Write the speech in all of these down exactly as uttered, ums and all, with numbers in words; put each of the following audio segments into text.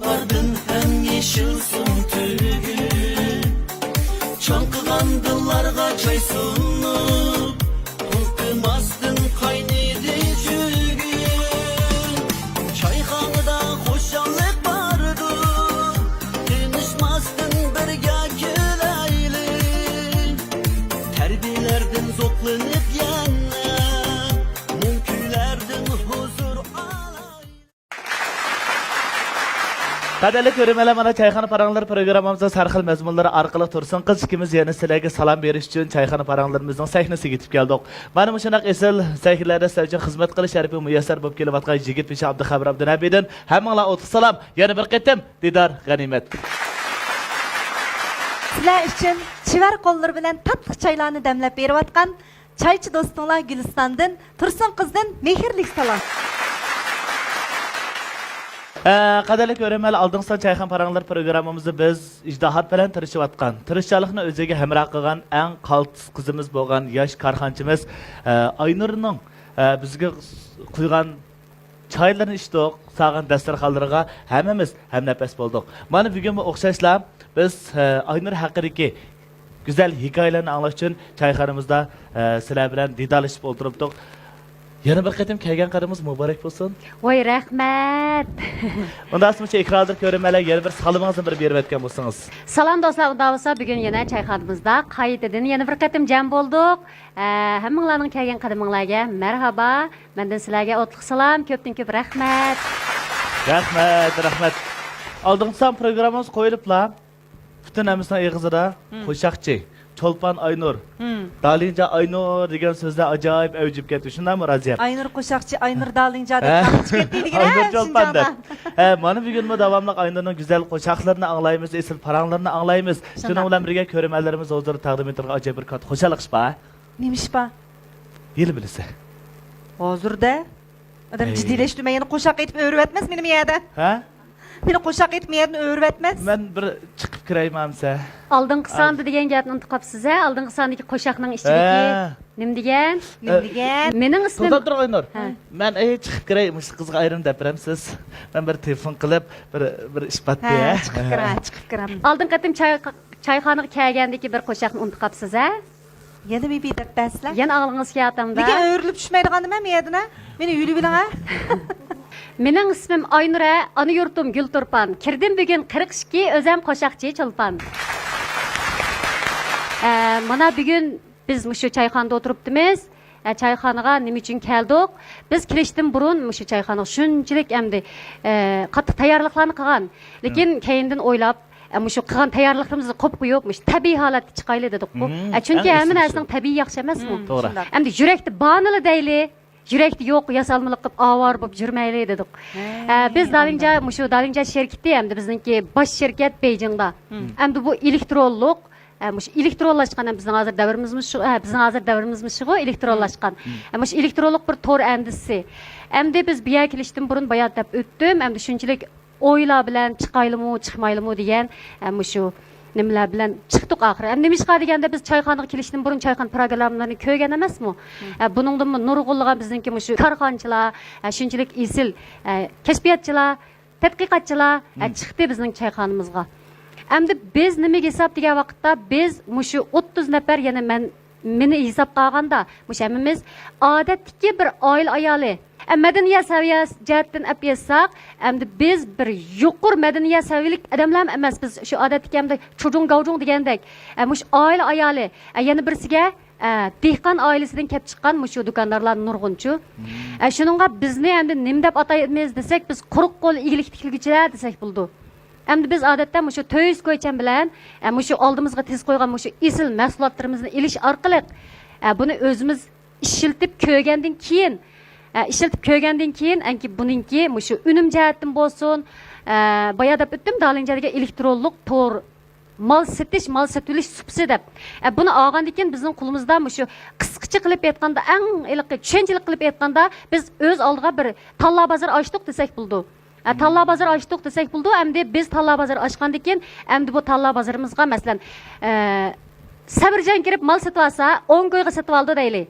باھاردىن ھەم يېشىل سۇن تۈگۈن، چالقىغان دىللارغا چاي سۇنۇپ، توختىماستىن قاينىدى چۈگۈن. چايخانىدا خۇشاللىق باردۇر، تىنچىماستىن بىرگە كۈلەيلى. تەربىيەلەردىن زوقلىنىپ يەنە، مۇڭ كۈيلەردىن ھۇزۇر ئالايلى. قەدىرلىك كۆرۈرمەنلەر، مانا چايخانا پاراڭلىرى پروگراممىمىزنىڭ سەرخىل مەزمۇنلىرى ئارقىلىق تۇرسۇن قىز ئىككىمىز يەنە سىلەرگە سالام بېرىش ئۈچۈن چايخانا پاراڭلىرىمىزنىڭ سەھنىسىگە يېتىپ كەلدۇق. مانا مۇشۇنداق ئېسىل سەھنىلەردە سىلەر ئۈچۈن خىزمەت قىلىش شەرىپى مۇيەسسەر بولۇپ كېلىۋاتقان يىگىت بېشى ئابدۇخەۋەر ئابدۇنەبىدىن ھەممىڭلار ئوتلۇق سالام، يەنە بىر قېتىم دىدار غەنىيمەت. سىلەر ئۈچۈن چېۋەر قوللىرى بىلەن تاتلىق چايلارنى دەملەپ بېرىۋاتقان چايچى دوستۇڭلار گۈلىستاندىن، تۇرسۇن قىزدىن مېھىرلىك سالام. ئە، قەدىرلىك كۆرۈرمەنلەر، ئالدىنقى سان چايخانا پاراڭلىرى پروگراممىمىزدا بىز ئىجتىھات بىلەن تىرىشىۋاتقان، تىرىشچانلىقنى ئۆزىگە ھەمراھ قىلغان ئەڭ قالتىس قىزىمىز بولغان ياش كارخانىچىمىز، ئە، ئاينۇرنىڭ، ئە، بىزگە قۇيغان چايلىرىنى ئىچتۇق، سالغان دەستەرخانلىرىغا ھەممىمىز ھەمنەپەس بولدۇق. مانا بۈگۈنمۇ ئوخشاشلا بىز، ئە، ئاينۇر ھەققىدىكى گۈزەل ھېكايىلەرنى ئاڭلاش ئۈچۈن چايخانىمىزدا، ئە، سىلەر بىلەن دىدارلىشىپ ئولتۇرۇپتۇق. يەنە بىر قېتىم كەلگەن قېتىمىڭىز مۇبارەك بولسۇن. ۋاي، رەھمەت. ئۇنداق بولسا ئېكران ئالدىدا كۆرۈرمەنلەر، يەنە بىر سالىمىڭىزنى بىر بېرىۋەتكەن بولسىڭىز. سالام دوستلار، ئۇنداق بولسا بۈگۈن يەنە چايخانىمىزدا قايتىدىن يەنە بىر قېتىم جەم بولدۇق. ئە، ھەممىڭلارنىڭ كەلگەن قەدىمىڭلارگە مەرھابا. مەندىن سىلەرگە ئوتلۇق سالام، كۆپتىن كۆپ رەھمەت. رەھمەت، رەھمەت. ئالدىنقى سان پروگراممىمىز قويۇلۇپلا، پۈتۈن ھەممىسىنىڭ ئېغىزىدا، مم، قوشاقچى، چولپان ئاينۇر، مم، دالىنجا ئاينۇر دېگەن سۆزلەر ئاجايىپ ئەۋجىگە كەتتى. شۇنداقمۇ، رازىيەپ؟ ئاينۇر قوشاقچى، ئاينۇر دالىنجا دەپ، ھە؟ تارقىتىپ كەتتى دېگىنە، ئاينۇر چولپان دەپ. شىنجاڭدا. ھە، مانا بۈگۈنمۇ داۋاملىق ئاينۇرنىڭ گۈزەل قوشاقلىرىنى ئاڭلايمىز، ئېسىل پاراڭلىرىنى ئاڭلايمىز. شۇنداق. شۇنىڭ بىلەن بىرگە كۆرۈرمەنلىرىمىز ھۇزۇرىدا تەقدىم ئېتىلغان ئاجايىپ بىر كاتتا خۇشاللىق ئىش بار. نېمە ئىش بار؟ ھېلى بىلىسەن. ھازىر-دە. ئادەم، ئەي، جىددىيلەشتۈرمە، يەنە قوشاق ئېيتىپ ئۆرۈۋەتمەس مېنى مۇ يەردە. ھە؟ مېنى قوشاق ئېيتىپ مۇ يەردىن ئۆرۈۋەتمەس. مەن بىر چىقىپ كىرەي مامسە. ئالدىنقى ساندا دېگەن گەپنى ئۇنتۇپ قاپسىز ھە؟ ئالدىنقى ساندىكى قوشاقنىڭ ئىچىدىكى. ھە. نېمە دېگەن؟ نېمە دېگەن؟ مېنىڭ ئىسمىم. توختاپ تۇرۇڭ ئاينۇر. ھە. مەن ئەي چىقىپ كىرەي، مۇشۇ قىزغا ئايرىم دەپ بېرەمسىز؟ مەن بىر تېلېفون قىلىپ، بىر، بىر ئىش باتتى ھە، ھە؟ چىقىپ كىرە، چىقىپ كىرە. ئالدىنقى قېتىم چاي، چايخانىغا كەلگەندىكى بىر قوشاقنى ئۇنتۇپ قاپسىز ھە؟ يەنە بىر بىر دەپ بەرسىلە. يەنە ئاغلىڭىز كېلىۋاتامدا. لېكىن ئۆرۈلۈپ چۈشمەيدىغاندىمەن مۇ يەردىن ھە؟ مېنى يۆلىۋېلىڭ ھە. مېنىڭ ئىسمىم ئاينۇر ھە، ئانا يۇرتۇم گۈلتۇرپان. كىردىم بۈگۈن قىرىق ئىككى، ئۆزەم قوشاقچى چولپان. ئە، مانا بۈگۈن بىز مۇشۇ چايخانىدا ئولتۇرۇپتىمىز. ئە، چايخانىغا نېمە ئۈچۈن كەلدۇق؟ بىز كېلىشتىن بۇرۇن مۇشۇ چايخانىغا شۇنچىلىك ئەمدى، ئە، قاتتىق تەييارلىقلارنى قىلغان. لېكىن كەينىدىن ئويلاپ، ئە، مۇشۇ قىلغان تەييارلىقلىرىمىزنى قويۇپ قويۇپ، مۇشۇ تەبىئىي ھالەتكە چىقايلى دېدۇققۇ. مم، ئە، چۈنكى ئەڭ ھەممە ئېسىلى شۇ. نەرسىنىڭ تەبىئىي ياخشى ئەمەسمۇ؟ مم، توغرا. شۇنداق. ئەمدى يۈرەكتە بارنىلا دەيلى، يۈرەكتە يوق ياسالمىلىق قىلىپ ئاۋارە بولۇپ يۈرمەيلى دېدۇق. ھە، ئە، بىز دالىنجا، ئانداق. مۇشۇ دالىنجا شىركىتى ئەمدى بىزنىڭكى باش شىركەت بېيجىڭدا. مم. ئەمدى بۇ ئېلېكترونلۇق، ئە، مۇشۇ ئېلېكترونلاشقان، ئەمدى بىزنىڭ ھازىر دەۋرىمىزمۇ شۇ، ئە، بىزنىڭ ھازىر دەۋرىمىزمۇ شۇغۇ، ئېلېكترونلاشقان. مم. ئە، مۇشۇ ئېلېكترونلۇق بىر تور ئەندىزىسى. ئەمدى بىز بۇ يەرگە كېلىشتىن بۇرۇن بايا دەپ ئۆتتۈم، ئەمدى شۇنچىلىك ئويلار بىلەن چىقايلىمۇ، چىقمايلىمۇ دېگەن، ئە، مۇشۇ نېمىلەر بىلەن چىقتۇق ئاخىرى. ئەمدى نېمىشقا دېگەندە، بىز چايخانىغا كېلىشتىن بۇرۇن چايخانا پروگراممىلىرىنى كۆرگەن ئەمەسمۇ؟ مم. ئە، بۇنىڭدىنمۇ نۇرغۇنلىغان بىزنىڭكى مۇشۇ كارخانىچىلار، ئە، شۇنچىلىك ئېسىل، ئە، كەشپىياتچىلار، تەتقىقاتچىلار، ئە، مم. چىقتى بىزنىڭ چايخانىمىزغا. ئەمدى بىز نېمىگە ھېساب دېگەن ۋاقىتتا، بىز مۇشۇ ئوتتۇز نەپەر، يەنە مەن مېنى ھېسابقا ئالغاندا، مۇشۇ ھەممىمىز ئادەتتىكى بىر ئائىلە ئايالى. ئە، مەدەنىيەت سەۋىيەسى جەھەتتىن ئەپ ئېيتساق، ئەمدى بىز بىر يۇقىرى مەدەنىيەت سەۋىيەلىك ئادەملەرمۇ ئەمەس. بىز شۇ ئادەتتىكى ئەمدى چۇجۇڭ گاۋجۇڭ دېگەندەك، ئە، مۇشۇ ئائىلە ئايالى. ئە، يەنە بىرسىگە، ئە، دېھقان ئائىلىسىدىن كەپ چىققان مۇشۇ دۇكاندارلار نۇرغۇنچۇ. مم. ئە، شۇنىڭغا بىزنى ئەمدى نېمە دەپ ئاتايمىز دېسەك، بىز قۇرۇق قول ئىگىلىك تىكلىگۈچىلەر دېسەك بولىدۇ. ئەمدى بىز ئادەتتە مۇشۇ تۆت يۈز كويچەن بىلەن، ئە، مۇشۇ ئالدىمىزغا تىزىپ قويغان مۇشۇ ئېسىل مەھسۇلاتلىرىمىزنى ئېلىش ئارقىلىق، ئە، بۇنى ئۆزىمىز ئىشلىتىپ كۆرگەندىن كېيىن، ئە، ئىشلىتىپ كۆرگەندىن كېيىن، ئەنكى بۇنىڭكى مۇشۇ ئۈنۈم جەھەتتىن بولسۇن، ئە، بايا دەپ ئۆتتۈم، دالىنجا دېگەن ئېلېكترونلۇق تور، مال سېتىش، مال سېتىۋېلىش سۇپىسى دەپ. ئە، بۇنى ئالغاندىن كېيىن بىزنىڭ قولىمىزدا مۇشۇ قىسقىچە قىلىپ ئېيتقاندا، ئەڭ ھېلىقى چۈشەنچىلىك قىلىپ ئېيتقاندا، بىز ئۆز ئالدىغا بىر تاللا بازىرى ئاچتۇق دېسەك بولىدۇ. ئە، تاللا بازىرى ئاچتۇق دېسەك بولىدۇ. ئەمدى بىز تاللا بازىرى ئاچقاندىن كېيىن، ئەمدى بۇ تاللا بازىرىمىزغا، مەسىلەن، ئە، سەبىرجان كىرىپ مال سېتىۋالسا، ئون كويغا سېتىۋالىدۇ دەيلى.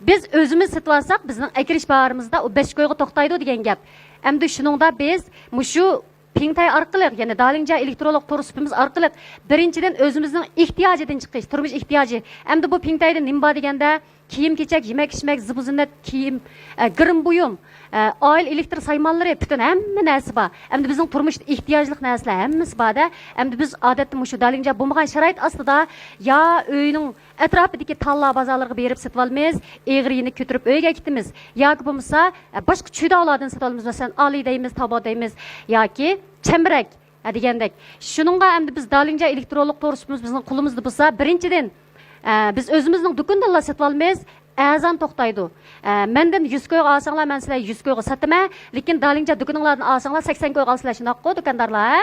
بىز ئۆزىمىز سېتىۋالساق، بىزنىڭ ئەكىرىش باھامىزدا ئۇ بەش كويغا توختايدۇ دېگەن گەپ. ئەمدى شۇنىڭدا بىز مۇشۇ پىڭتەي ئارقىلىق، يەنى دالىڭجيا ئېلېكترونلۇق تور سۇپىمىز ئارقىلىق بىرىنچىدىن ئۆزىمىزنىڭ ئېھتىياجىدىن چىقىش، تۇرمۇش ئېھتىياجى. ئەمدى بۇ پىڭتەيدە نېمە بار دېگەندە، كىيىم-كېچەك، يېمەك-ئىچمەك، زىبۇ-زىننەت كىيىم، ئە، گىرىم بۇيۇم، ئە، ئائىلە ئېلېكتر سايمانلىرى، پۈتۈن ھەممە نەرسە بار. ئەمدى بىزنىڭ تۇرمۇشتا ئېھتىياجلىق نەرسىلەر ھەممىسى بار-دە. ئەمدى بىز ئادەتتە مۇشۇ دالىڭجيا بولمىغان شارائىت ئاستىدا يا ئۆينىڭ ئەتراپىدىكى تاللا بازارلىرىغا بېرىپ سېتىۋالىمىز، ئېغىر يېنىك كۆتۈرۈپ ئۆيگە ئەكېتىمىز. ياكى بولمىسا، ئە، باشقا چۈدالاردىن سېتىۋالىمىز، مەسىلەن، ئالى دەيمىز، تاۋا دەيمىز ياكى چەمبىرەك، ئە، دېگەندەك. شۇنىڭغا ئەمدى بىز دالىڭجيا ئېلېكترونلۇق تور سۇپىمىز بىزنىڭ قولىمىزدا بولسا، بىرىنچىدىن، ئە، بىز ئۆزىمىزنىڭ دۇكىنىدىنلا سېتىۋالىمىز، ئەرزان توختايدۇ. ئە، مەندىن يۈز كويغا ئالساڭلار، مەن سىلەرگە يۈز كويغا ساتىمەن، لېكىن دالىڭجيا دۇكىنىڭلاردىن ئالساڭلار، سەكسەن كويغا ئالىسىلەر، شۇنداققۇ، دۇكاندارلار، ھە؟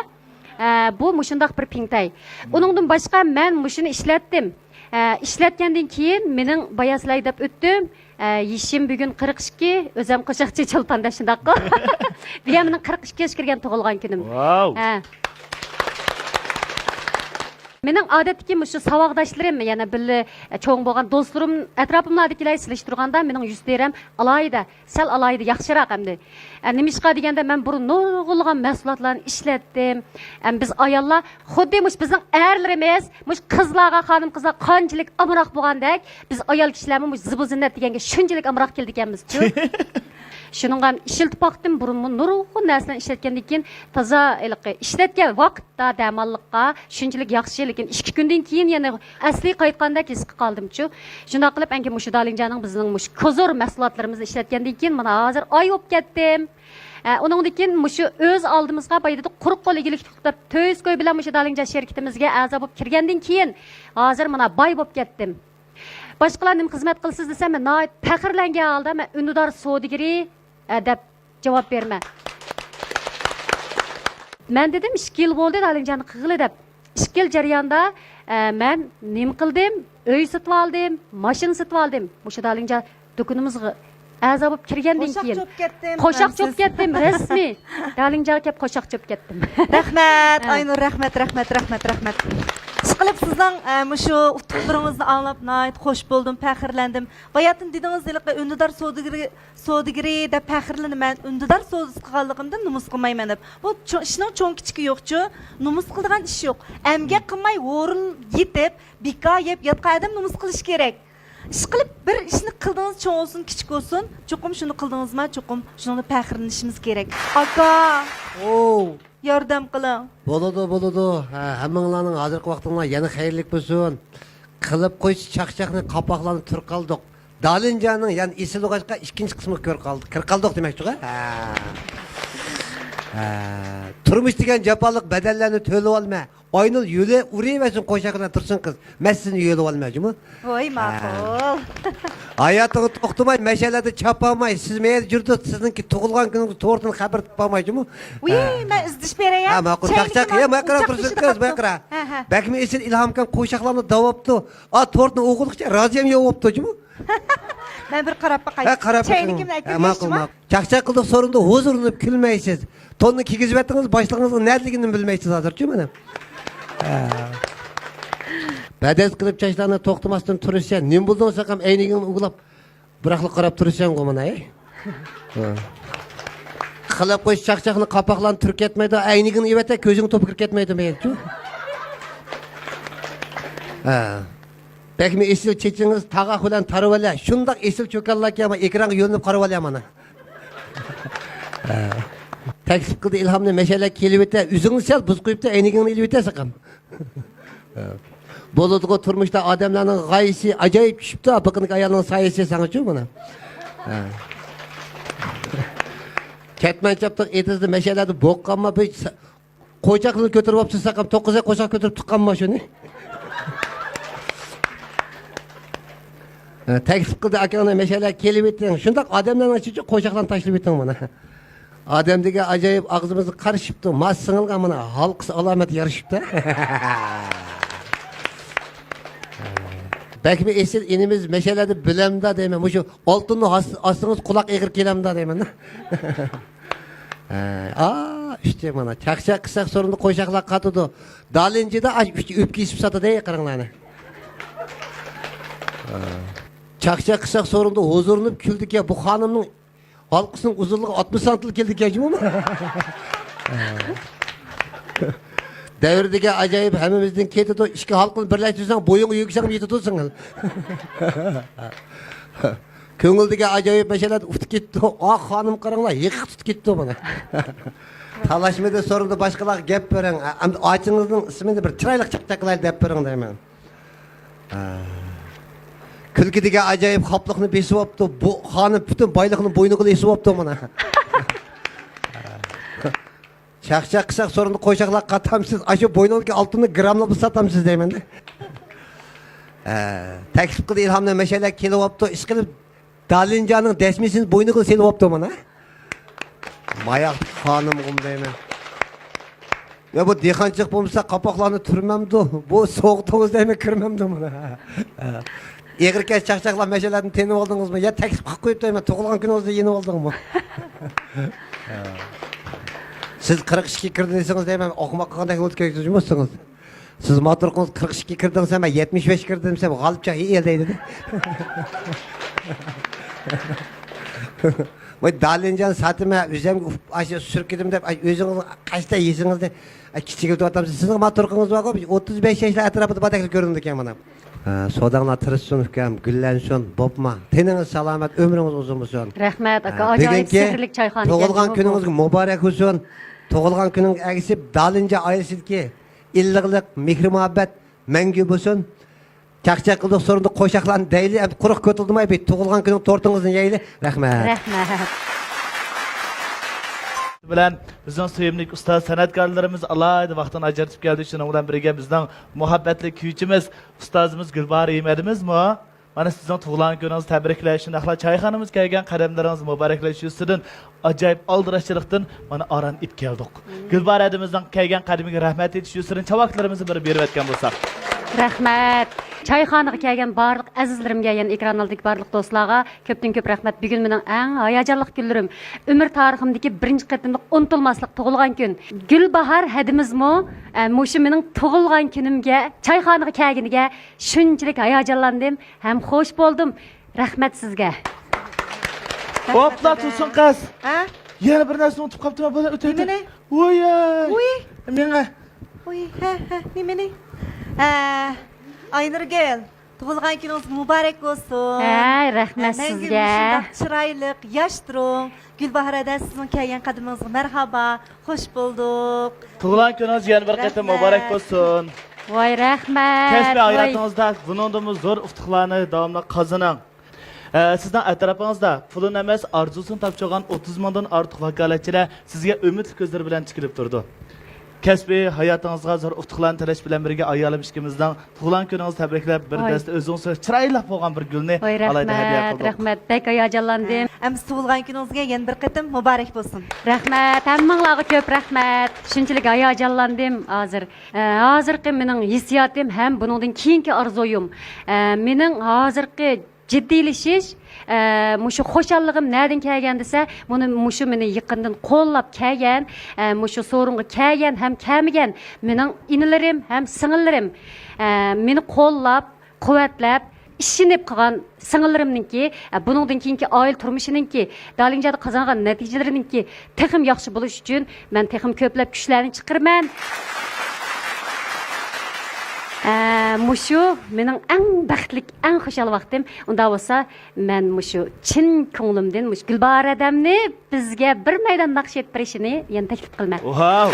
ئە، بۇ مۇشۇنداق بىر پىڭتەي. ئۇنىڭدىن باشقا مەن مۇشۇنى ئىشلەتتىم. ئە، ئىشلەتكەندىن كېيىن مېنىڭ بايا سىلەرگە دەپ ئۆتتۈم. ئە، يېشىم بۈگۈن قىرىق ئىككى، ئۆزەم قوشاقچى چولپان دەپ شۇنداققۇ. بۈگۈن مېنىڭ قىرىق ئىككى ياشقا كىرگەن تۇغۇلغان كۈنۈم. ۋاۋ. ھە. مېنىڭ ئادەتتىكى مۇشۇ ساۋاقداشلىرىم، يەنە بىللە، ئە، چوڭ بولغان دوستلىرىم، ئەتراپىملاردىكىلەر سېلىشتۇرغاندا مېنىڭ يۈز تېرەم ئالاھىدە. سەل ئالاھىدە ياخشىراق ئەمدى. ئە، نېمىشقا دېگەندە، مەن بۇرۇن نۇرغۇنلىغان مەھسۇلاتلارنى ئىشلەتتىم. ئەم، بىز ئاياللار خۇددى مۇشۇ بىزنىڭ ئەرلىرىمىز، مۇشۇ قىزلارغا، خانىم-قىزلار قانچىلىك ئامراق بولغاندەك، بىز ئايال كىشىلەرمۇ مۇشۇ زىبۇ-زىننەت دېگەنگە شۇنچىلىك ئامراق كېلىدىكەنمىزچۇ. شۇنىڭغا ئىشلىتىپ باقتىم، بۇرۇنمۇ نۇرغۇن نەرسىلەرنى ئىشلەتكەندىن كېيىن تازا ھېلىقى ئىشلەتكەن ۋاقىتتا دەماللىققا شۇنچىلىك ياخشى، لېكىن ئىككى كۈندىن كېيىن يەنە ئەسلىگە قايتقاندەك ھېس قالدىمچۇ. شۇنداق قىلىپ، ئەنكى مۇشۇ دالىنجانىڭ بىزنىڭ مۇشۇ كوزۇر مەھسۇلاتلىرىمىزنى ئىشلەتكەندىن كېيىن مانا ھازىر ئاي بولۇپ كەتتىم. ئە، ئۇنىڭدىن كېيىن مۇشۇ ئۆز ئالدىمىزغا بايىدىدە قۇرۇق قول ئىگىلىك تۇتۇپ، تۆت يۈز كوي بىلەن مۇشۇ دالىنجان شىركىتىمىزگە ئەزا بولۇپ كىرگەندىن كېيىن، ھازىر مانا باي بولۇپ كەتتىم. باشقىلار نېمە خىزمەت قىلىسىز دېسە، مەن ناھايىتى پەخىرلەنگەن ھالدا مەن ئۈندىدار سودىگىرى، ئە، دەپ جاۋاب بېرىمەن. مەن دېدىم، ئىككى يىل بولدى دالىنجاننى قىلغىلى دەپ. ئىككى يىل جەريانىدا، ئە، مەن نېمە قىلدىم؟ ئۆي سېتىۋالدىم، ماشىنا سېتىۋالدىم. مۇشۇ دالىنجان دۇكىنىمىزغا ئەزا بولۇپ كىرگەندىن قوشاق كېيىن چوپ كەتتىم، قوشاق چوپ كەتتىم، رەسمىي. دالىنجانغا كەپ قوشاق چوپ كەتتىم. رەھمەت، ھە. ئاينۇر، رەھمەت، رەھمەت، رەھمەت، رەھمەت. ئىشقىلىپ سىزنىڭ، ئە، مۇشۇ ئۇتۇقلىرىڭىزنى ئاڭلاپ ناھايىتى خوش بولدۇم، پەخىرلەندىم. باياتىن دېدىڭىز، ھېلىقى ئۈندىدار سودىگىرى، سودىگىرى دەپ پەخىرلىنىمەن، ئۈندىدار سودىسى قىلغانلىقىمدىن نومۇس قىلمايمەن دەپ. بۇ چوڭ، ئىشنىڭ چوڭ كىچىكى يوقچۇ، نومۇس قىلىدىغان ئىش يوق. ئەمگەك قىلماي ھورۇن يېتىپ، بىكار يەپ ياتقان ئادەم نومۇس قىلىشى كېرەك. ئىشقىلىپ، بىر ئىشنى قىلدىڭىز، چوڭ بولسۇن، كىچىك بولسۇن، چوقۇم شۇنى قىلدىڭىزما، چوقۇم شۇنىڭدا پەخىرلىنىشىمىز كېرەك. ئاكا! ئوو! ياردەم قىلىڭ. بولىدۇ، بولىدۇ. ھە، ھەممىڭلارنىڭ ھازىرقى ۋاقتىڭلار يەنە خەيرلىك بولسۇن. قىلىپ قويسا چاقچاقنى، قاپاقلارنى تۈر قالدۇق. دالىنجانىڭ يەنە ئېسىل بولغاچقا، ئىككىنچى قىسمىغا كىر قالدۇق، كىر قالدۇق دېمەكچىغۇ. ھە. ھە. تۇرمۇش دېگەن جاپالىق، بەدەللەرنى تۆلىۋالما. ئاينۇر يۆلە ئۇرۇۋەرسۇن، قوشاق بىلەن تۇرسۇن قىز. مەن سىزنى يۆلىۋالماي جۇمۇ. ۋاي، ھە. ماقۇل. ھاياتىڭىز توختىماي مەشەلەردە چاپالماي، سىز مەيەردە يۈرىدۇ، سىزنىڭكى تۇغۇلغان كۈنىڭىزنى تورتىنى خەۋەر تاپالماي جۇمۇ. ۋىي، ھە. مەن ئىزدىشىپ بېرەي، ھە. ھە، ماقۇل، چاقچاق، يا، ماقىرا تۇرسۇن قىز، ماقىرا. ھە، ھە. بەكمۇ ئېسىل ئىلھامكەن، قوشاقلارنى داۋاپتۇ. ئا، تورتنى ئوغۇللۇقچە رازىيەم يوۋاپتۇ جۇمۇ. مەن بىر قاراپ باقاي. ھە، قاراپ بېقىڭ. چەينىكىمنى ھە، ئەكىرىۋېلىشما. ماقۇل، ماقۇل. چاقچاق قىلدۇق سورۇندا ھۇزۇرلىنىپ كۈلمەيسىز. توننى كىيگۈزۈۋەتتىڭىز، باشلىقىڭىزنىڭ نەدىلىكىنى بىلمەيسىز ھازىرچۇ مانا. ھە. بەدەس قىلىپ چاچلارنى توختىماستىن تۇرۇشسەن. نېمە بولدۇڭ ساقام ئەينىگىڭنى ئۇۋىلاپ، بىراقلا قاراپ تۇرۇشسەنغۇ مانا، ھەي. ھە. قىلىپ قويسا چاقچاقنى، قاپاقلارنى تۈرۈپ كەتمەيدۇ، ئەينىگىڭنى ئېۋەتە، كۆزۈڭ توپا كىرىپ كەتمەيدۇ مەيەتچۇ. ھە. بەكمۇ ئېسىل چېچىڭىز، تاغاق بىلەن تارىۋالە. شۇنداق ئېسىل چوكانلاركەن، ئەكرانغا يۆلىنىپ قارىۋالە مانا. ھە. تەكلىپ قىلدى ئىلھامنى، مەشەلە كېلىۋېتە. ئۆزۈڭنى سەل بۇز قويۇپتۇ، ئەينىگىڭنى ئېلىۋېتە ساقام. ھە. بولىدىغۇ تۇرمۇشتا ئادەملەرنىڭ غايىسى ئاجايىپ چۈشۈپتۇ، بىقىنىڭ ئايالنىڭ سايىسى ساڭىچۇ مانا. ھە. كەتمەن چاپتىق ئېتىزدا مەشەلەردە بوققانما بىر قوچاقنى كۆتۈرۈپ ئاپسىز ساقام، توققۇز ئاي قوچاق كۆتۈرۈپ تۇغقانما شۇنى؟ ھە، تەكلىپ قىلدى ئاكاڭنى مەشەلە كېلىۋېتىڭ. شۇنداق ئادەملەرنىڭ ئىچىدە قوچاقلارنى تاشلىۋېتىڭ مانا. ئادەم دېگەن ئاجايىپ ئاغزىمىزغا قارىشىپتۇ. ماس سىڭىلغان مانا ھالقىسى ئالامەت يارىشىپتۇ. بەكمۇ ئېسىل ئىنىمىز مەشەلەردە بىلەمدا دەيمەن. مۇشۇ ئالتۇننى ئاستىڭىز قۇلاق ئېغىر كېلەمدا دەيمەن. ھە، ئا، ئۈچتە مانا. چاقچاق قىلساق سورۇندا قوشاقلار قاتىدۇ. دالىنجىدا ئاش ئۈچ ئۆپكە ئېسىپ ساتىدۇ، قاراڭلارنى. ھە. چاقچاق قىلساق سورۇندا ھۇزۇرلىنىپ كۈلىدىكەن. بۇ خانىمنىڭ ھالقىسىنىڭ ئۇزۇنلۇقى ئاتمىش سانتىلا كېلىدىكەن جۇمۇ. ھە. دەۋر دېگەن ئاجايىپ ھەممىمىزدىن كېتىدۇ. ئىككى ھالقىنى بىرلەشتۈرسەڭ، بويۇڭغا يۈكسەڭ يېتىدۇ سىڭىل. كۆڭۈل دېگەن ئاجايىپ مەشئەلە ئۇتۇپ كېتىدۇ. ئاھ، خانىم قاراڭلار، ھېقىق تۇتۇپ كېتىدۇ مانا. تالاشمىدى، سورىدى باشقىلارغا گەپ بېرىڭ. ئەمدى ئاچىڭىزنىڭ ئىسمىنى بىر چىرايلىق چاقچاق قىلايلى دەپ بېرىڭ دەيمەن. ھە. كۈلكە دېگەن ئاجايىپ خاپلىقنى بېسىۋاپتۇ. بۇ خانىم پۈتۈن بايلىقنى بوينىغا ئېسىۋاپتۇ مانا. چاقچاق قىلساق سورۇندا قوشاقلار قاتامسىز، ئاشۇ بوينىڭدىكى ئالتۇننى گراملاپ ساتامسىز دەيمەن-دە. ھە، تەكلىپ قىلدى ئىلھامنى، مەشەلە كېلىۋاپتۇ، ئىشقىلىپ دالىنجانىڭ دەسمىسىنى بوينىغا سېلىۋاپتۇ مانا. ماياق خانىمغۇم دەيمەن. يا بۇ دېھقانچىلىق بولمىسا قاپاقلارنى تۈرمەمدۇ؟ بۇ سوغۇتىڭىز دەيمەن كىرمەمدۇ مانا. ئېغىركەش چاقچاقلار مەشەلەردىن تېنىۋالدىڭىزمۇ؟ يا تەكلىپ قىلىپ قويۇپ دەيمەن، تۇغۇلغان كۈنىڭىزدە يېنىۋالدىڭمۇ؟ سىز قىرىق ئىككىگە كىردى دېسىڭىز دەيمەن، ئوقۇماق قىلغاندەك بولۇپ كەتكۈزمەسسىڭىز. سىز ماتروقىڭىز قىرىق ئىككىگە كىردىڭىز، مەن يەتمىش بەشكە كىردىم دېسەم، غالىپچە ھېئىل دەيدۇ. ۋاي دالىنجان ساتىمەن، ئۆزۈمگە ئۇپ-، ئاشۇ سۈركىدىم دەپ، ئاي، ئۆزىڭىز قەستە يېسىڭىز دە، ئاي، كىچىكىدە ئاتامسىز. سىزنىڭ ماتروقىڭىز بارغۇ، ئوتتۇز بەش ياشلار ئەتراپىدا باردەكلا كۆرۈنىدىكەن مانا. ھە، سوداڭلار تىرىشسۇن ئۇكام، گۈللەنسۇن، بوپما. تېنىڭىز سالامەت، ئۆمرىڭىز ئۇزۇن بولسۇن. رەھمەت، ئاكا، ھە، ئاجايىپ بۈگۈنكى سېھىرلىك چايخانا تۇغۇلغان ئىكەن بۇ. كۈنىڭىزگە مۇبارەك بولسۇن. تۇغۇلغان كۈنىڭىزگە ئەگىشىپ، دالىنجان ئائىلىسىدىكى ئىللىقلىق، مېھرى-مۇھەببەت مەڭگۈ بولسۇن. چاقچاق قىلدۇق، سورۇندۇق قوشاقلارنى دەيلى، ئەمدى قۇرۇق كۆتۈلدىماي، بىر تۇغۇلغان كۈننىڭ تورتىڭىزنى يەيلى. رەھمەت. رەھمەت. بىلەن بىزنىڭ سۆيۈملۈك ئۇستاز سەنئەتكارلىرىمىز ئالاھىدە ۋاقتىنى ئاجرىتىپ كەلدى. شۇنىڭ بىلەن بىرگە بىزنىڭ مۇھەببەتلىك كۈيچىمىز، ئۇستازىمىز گۈلباھار ھېمەدىمىزمۇ مانا سىزنىڭ تۇغۇلغان كۈنىڭىزنى تەبرىكلەش، شۇنداقلا چايخانىمىزغا كەلگەن قەدەملىرىڭىزنى مۇبارەكلەش يۈزىسىدىن ئاجايىپ ئالدىراشچىلىقتىن مانا ئاران ئېلىپ كەلدۇق. گۈلباھار ھەدىمىزنىڭ كەلگەن قەدىمىگە رەھمەت ئېيتىش يۈزىسىدىن چاۋاكلىرىمىزنى بىر بېرىۋەتكەن بولساق. رەھمەت. چايخانىغا كەلگەن بارلىق ئەزىزلىرىمگە، يەنە ئېكران ئالدىدىكى بارلىق دوستلارغا كۆپتىن كۆپ رەھمەت. بۈگۈن مېنىڭ ئەڭ ھاياجانلىق كۈنلىرىم. ئۆمۈر تارىخىمدىكى بىرىنچى قېتىملىق ئۇنتۇلماسلىق تۇغۇلغان كۈن. گۈلباھار ھەدىمىزمۇ، ئە، مۇشۇ مېنىڭ تۇغۇلغان كۈنۈمگە، چايخانىغا كەلگىنىگە شۇنچىلىك ھاياجانلاندىم ھەم خوش بولدۇم. رەھمەت سىزگە. ھوپلا، تۇرسۇن قىز. ھە؟ يەنە بىر نەرسىنى ئۇنتۇپ قاپتىمەن، بۇنى ئۆتەيدۇ. نېمىنى؟ ۋوي. ۋوي. مېڭە. ۋوي، ھە، ھە، نېمىنى؟ ھە، ئاينۇرگۈل، تۇغۇلغان كۈنىڭىز مۇبارەك بولسۇن. ھەي، رەھمەت سىزگە. مەڭگۈ مۇشۇنداق چىرايلىق، ياش تۇرۇڭ. گۈلباھار ھەدە، سىزنىڭ كەلگەن قەدىمىڭىزگە مەرھابا، خوش بولدۇق. تۇغۇلغان كۈنىڭىز يەنە بىر قېتىم مۇبارەك بولسۇن. ۋاي، رەھمەت. كەسپىي ھاياتىڭىزدا بۇنىڭدىنمۇ زور ئۇتۇقلارنى داۋاملىق قازىنىڭ. ئە، سىزنىڭ ئەتراپىڭىزدا پۇلىنى ئەمەس، ئارزۇسىنى تاپشۇرغان ئوتتۇز مىڭدىن ئارتۇق ۋاكالەتچىلەر سىزگە ئۈمىدلىك كۆزلىرى بىلەن تىكىلىپ تۇرىدۇ. كەسپىي ھاياتىڭىزغا زور ئۇتۇقلارنى تىلەش بىلەن بىرگە، ئايالىم ئىككىمىزنىڭ تۇغۇلغان كۈنىڭىزگە تەبرىكلەپ، بىر دەستە ئۆزىڭىزگە چىرايلىق بولغان بىر گۈلنى ئالاھىدە ھەدىيە قىلدۇق. رەھمەت، بەك ھاياجانلاندىم. ئەمدى تۇغۇلغان كۈنىڭىزگە يەنە بىر قېتىم مۇبارەك بولسۇن. رەھمەت، ھەممىڭلارغا كۆپ رەھمەت. شۇنچىلىك ھاياجانلاندىم ھازىر. ئە، ھازىرقى مېنىڭ ھېسسىياتىم ھەم بۇنىڭدىن كېيىنكى ئارزۇيۇم. ئە، مېنىڭ ھازىرقى جىددىيلىشىش، ئە، مۇشۇ خۇشاللىقىم نەدىن كەلگەن دېسە، مۇنى، مۇشۇ مېنى يېقىندىن قوللاپ كەلگەن، ئە، مۇشۇ سورۇنغا كەلگەن ھەم كەلمىگەن مېنىڭ ئىنىلىرىم ھەم سىڭىللىرىم، ئە، مېنى قوللاپ، قۇۋۋەتلەپ، ئىشىنىپ قىلغان سىڭىللىرىمنىڭكى، ئە، بۇنىڭدىن كېيىنكى ئائىلە تۇرمۇشىنىڭكى، دالىنجاندا قازانغان نەتىجىلىرىنىڭكى تېخىمۇ ياخشى بولۇش ئۈچۈن مەن تېخىمۇ كۆپلەپ كۈچلەرنى چىقىرىمەن. ئە، مۇشۇ مېنىڭ ئەڭ بەختلىك، ئەڭ خۇشال ۋاقتىم. ئۇنداق بولسا، مەن مۇشۇ چىن كۆڭلۈمدىن مۇشۇ گۈلباھار ھەدەمنى بىزگە بىر مەيدان ناخشا ئېيتىپ بېرىشىنى يەنە تەكلىپ قىلىمەن. ۋاو!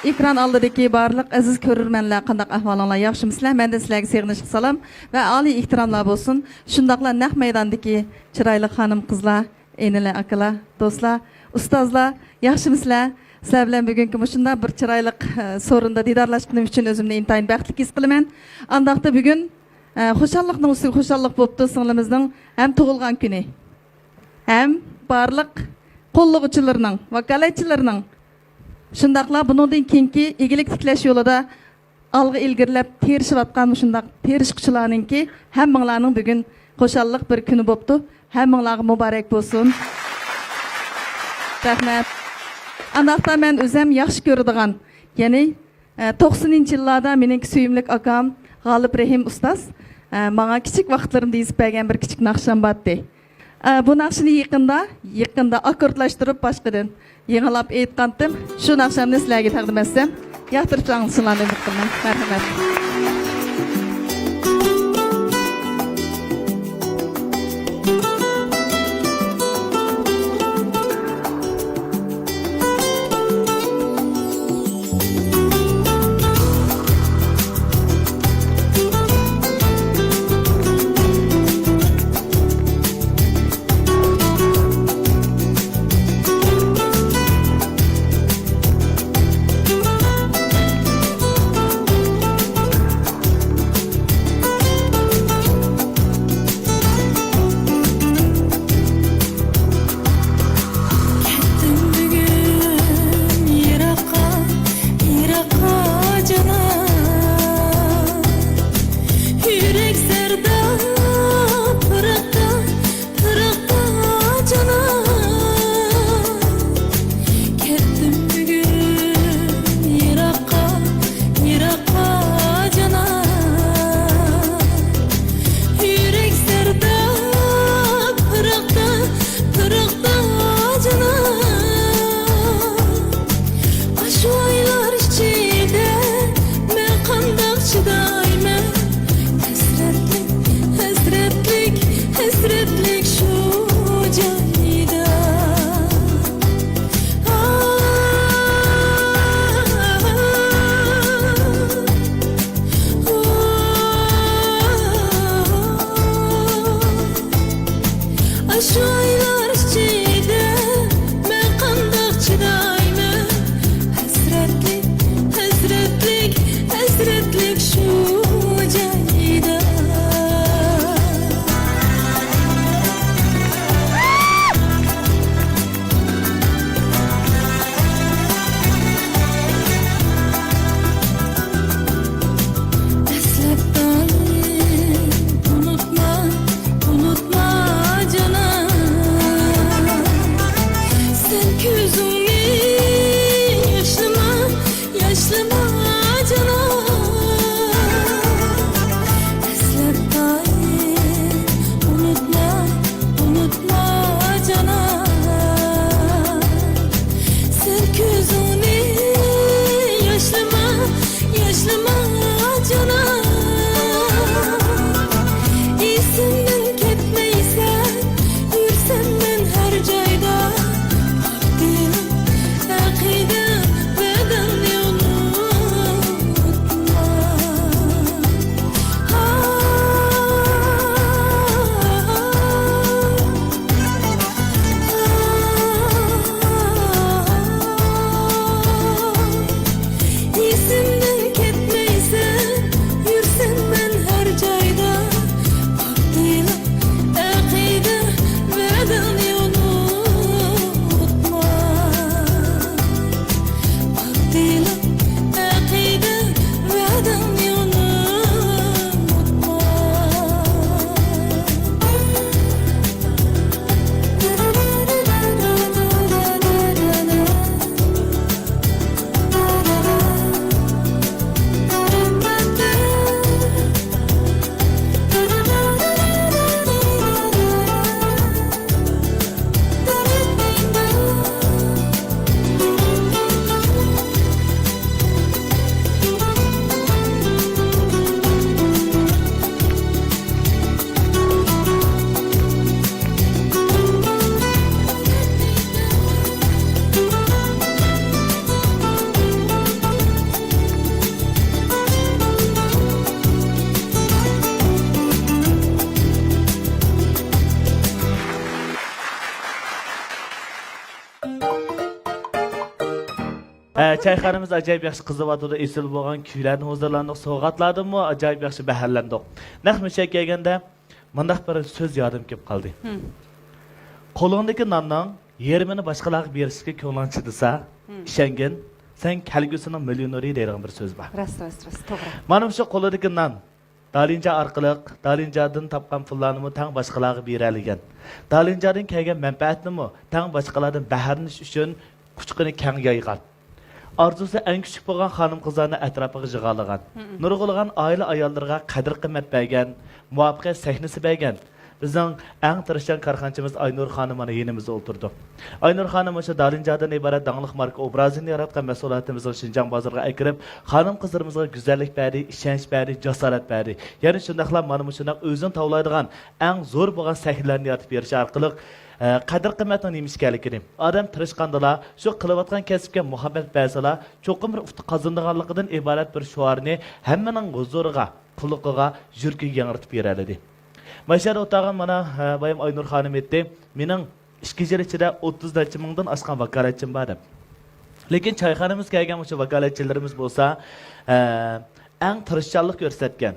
ئېكران ئالدىدىكى بارلىق ئەزىز كۆرۈرمەنلەر، قانداق ئەھۋالىڭلار؟ ياخشىمۇسىلەر؟ مەندىن سىلەرگە سېغىنىشلىق سالام ۋە ئالىي ئېھتىراملار بولسۇن. شۇنداقلا نەق مەيداندىكى چىرايلىق خانىم-قىزلار، ئىنىلەر، ئاكىلار، دوستلار، ئۇستازلار، ياخشىمۇسىلەر؟ سىلەر بىلەن بۈگۈنكى مۇشۇنداق بىر چىرايلىق، ئە، سورۇندا دىدارلاشقىنىم ئۈچۈن ئۆزۈمنى ئىنتايىن بەختلىك ھېس قىلىمەن. ئانداقتا بۈگۈن، ئە، خۇشاللىقنىڭ ئۈستىگە خۇشاللىق بوپتۇ، سىڭلىمىزنىڭ ھەم تۇغۇلغان كۈنى، ھەم بارلىق قوللىغۇچىلىرىنىڭ، ۋاكالەتچىلىرىنىڭ، شۇنداقلا بۇنىڭدىن كېيىنكى ئىگىلىك تىكلەش يولىدا ئالغا ئىلگىرىلەپ تىرىشىۋاتقان مۇشۇنداق تىرىشقۇچىلارنىڭكى ھەممىڭلارنىڭ بۈگۈن خۇشاللىق بىر كۈنى بوپتۇ. ھەممىڭلارغا مۇبارەك بولسۇن. رەھمەت. ئانداقتا مەن ئۆزەم ياخشى كۆرىدىغان، يەنى، ئە، توقسىنىنچى يىللاردا مېنىڭكى سۆيۈملۈك ئاكام غالىپ رېھىم ئۇستاز، ئە، ماڭا كىچىك ۋاقىتلىرىمدا يېزىپ بەرگەن بىر كىچىك ناخشام بارتتى. ئە، بۇ ناخشىنى يېقىندا، يېقىندا ئاككوردلاشتۇرۇپ باشقىدىن يېڭىلاپ ئېيتقانتىم. شۇ ناخشامنى سىلەرگە تەقدىم ئەتسەم، ياقتۇرۇپ ئاڭلىشىڭلارنى ئۈمىد قىلىمەن. مەرھەمەت. كەتتىم بۈگۈن يىراققا، يىراققا جانان. يۈرەك زەرداب، پىراقتا، پىراقتا جانان. كەتتىم بۈگۈن يىراققا، يىراققا جانان. يۈرەك زەرداب، پىراقتا، پىراقتا جانان. ئاشۇ ئايلار ئىچىدە مەن قانداق چىدايمەن؟ ھەسرەتلىك، ھەسرەتلىك، ھەسرەتلىك شۇ جايدا. ئاشۇ ئايلار ئىچىدە مەن قانداق چىدايمەن؟ ھەسرەتلىك، ھەسرەتلىك، ھەسرەتلىك شۇ جايدا. ئەسلەپ دائىم ئۇنتۇما، ئۇنتۇما جانان. سەن كۆزۈڭنى ياشلىما، ياشلىما جانان. ئەسلەپ دائىم ئۇنتۇما، ئۇنتۇما جانان. سەن كۆزۈڭنى ياشلىما، ياشلىما جانان. ئېسىمدىن كەتمەيسەن، يۈرسەم مەن ھەر جايدا. پاك دىلىم، ئەقىدە، ۋەدەڭنى ئۇنتۇما. ئېسىمدىن كەتمەيسەن، يۈرسەم مەن ھەر جايدا. پاك دىلىم، ئەقىدە، ۋەدەڭنى ئۇنتۇما. پاك دىلىم، ئەقىدە، ۋەدەڭنى ئۇنتۇما. ئە، چايخانىمىز ئاجايىپ ياخشى قىزىۋاتىدۇ. ئېسىل بولغان كۈيلەردىن ھۇزۇرلاندۇق، سوۋغاتلاردىنمۇ ئاجايىپ ياخشى بەھرىلەندۇق. نەق مەيدانغا كەلگەندە، مۇنداق بىر سۆز يادىمغا كېلىپ قالدى. ھىم. قولۇڭدىكى ناننىڭ يېرىمىنى باشقىلارغا بېرىشكە كۆڭلۈڭ چىدىسا، ھىم، ئىشەنگىن، سەن كەلگۈسىنىڭ مىليونېرى دەيدىغان بىر سۆز بار. راست، راست، راست، توغرا. مانا شۇ قولىدىكى نان، دالىنجا ئارقىلىق دالىنجادىن تاپقان پۇللارنىمۇ تەڭ باشقىلارغا بېرەلىگەن، دالىنجادىن كەلگەن مەنپەئەتنىمۇ تەڭ باشقىلاردىن بەھرىلىنىش ئۈچۈن قۇچىقىنى كەڭ يايغان. ئارزۇسى ئەڭ كۈچلۈك بولغان خانىم-قىزلارنى ئەتراپىغا يىغالىغان. مم. نۇرغۇنلىغان ئائىلە ئاياللىرىغا قەدىر-قىممەت بەرگەن، مۇۋەپپەقىيەت سەھنىسى بەرگەن. بىزنىڭ ئەڭ تىرىشچان كارخانىچىمىز ئاينۇر خانىم مانا يېنىمىزدا ئولتۇرىدۇ. ئاينۇر خانىم مۇشۇ دالىنجادىن ئىبارەت داڭلىق ماركا ئوبرازىنى ياراتقان مەھسۇلاتىمىزنى شىنجاڭ بازىرىغا ئەكىرىپ، خانىم-قىزلىرىمىزغا گۈزەللىك بەردى، ئىشەنچ بەردى، جاسارەت بەردى. يەنە شۇنداقلا مانا مۇشۇنداق ئۆزىنى تاۋلايدىغان ئەڭ زور بولغان سەھنىلەرنى يارىتىپ بېرىش ئارقىلىق، ئە، قەدىر-قىممەتنىڭ نېمە ئىكەنلىكىنى، ئادەم تىرىشقاندىلا، شۇ قىلىۋاتقان كەسىپكە مۇھەببەت بەرسىلا، چوقۇم بىر ئۇتۇق قازىنىدىغانلىقىدىن ئىبارەت بىر شوئارنى ھەممىنىڭ ھۇزۇرىغا، قۇلىقىغا، يۈرىكىگە ياڭرىتىپ بېرەلىدى. مانا شۇ يەردە ئولتۇرغان مانا، ھە، بايام ئاينۇر خانىم ئېيتتى، مېنىڭ ئىككى يىل ئىچىدە ئوتتۇز نەچچە مىڭدىن ئاشقان ۋاكالەتچىم بار دەپ. لېكىن چايخانىمىزغا كەلگەن مۇشۇ ۋاكالەتچىلىرىمىز بولسا، ھە، ئەڭ تىرىشچانلىق كۆرسەتكەن.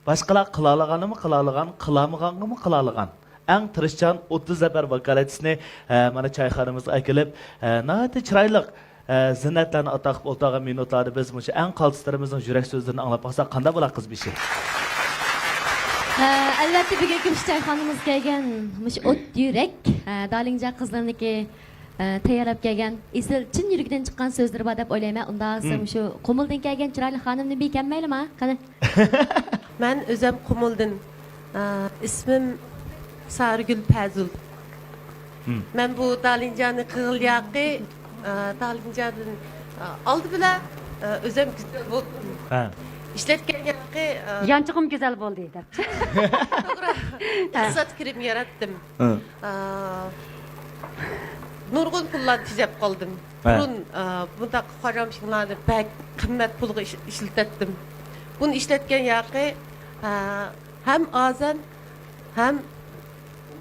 باشقىلار قىلالىغاننىمۇ قىلالىغان، قىلالمىغاننىمۇ قىلالىغان. ئەڭ تىرىشچان ئوتتۇز نەپەر ۋاكالەتچىسىنى، ھە، مانا چايخانىمىزغا ئەكېلىپ، ھە، ناھايىتى چىرايلىق، ھە، زىننەتلەرنى ئاتا قىلىپ ئولتۇرغان مىنۇتلاردا بىز مۇشۇ ئەڭ قالتىستلىرىمىزنىڭ يۈرەك سۆزلىرىنى ئاڭلاپ باقساق قانداق بولا، قىز بېشى؟ ھە، ئەلۋەتتە، بۈگۈنكى مۇشۇ چايخانىمىزغا كەلگەن مۇشۇ ئوت يۈرەك، ھە، دالىنجا قىزلىرىنىڭكى، ھە، تەييارلاپ كەلگەن ئېسىل چىن يۈرىكىدىن چىققان سۆزلىرى بار دەپ ئويلايمەن. ئۇنداق بولسا مم. مۇشۇ قۇمۇلدىن كەلگەن چىرايلىق خانىمنى بىر كەلمەيلىما؟ قېنى. مەن ئۆزەم قۇمۇلدىن. ئە، ئىسمىم سارىگۈل پەزۇل. مم. مەن بۇ دالىنجانى قىلغىلىياقى، ئە، دالىنجادىن، ئە، ئالدى بىلەن، ئە، ئۆزەم گۈزەل بولدۇم. ھە. ئىشلەتكەن ياقى، ئە، يانچۇقۇم گۈزەل بولدى دەپ. توغرا. ئىقتىساد كىرىم ياراتتىم. ھە. ئە، نۇرغۇن پۇللارنى تېجەپ قالدىم. ھە. بۇرۇن، ئە، بۇنداق قارامشىڭلارنى بەك قىممەت پۇلغا ئىش-، ئىشلىتەتتىم. بۇنى ئىشلەتكەن ياقى، ئە، ھەم ئازان، ھەم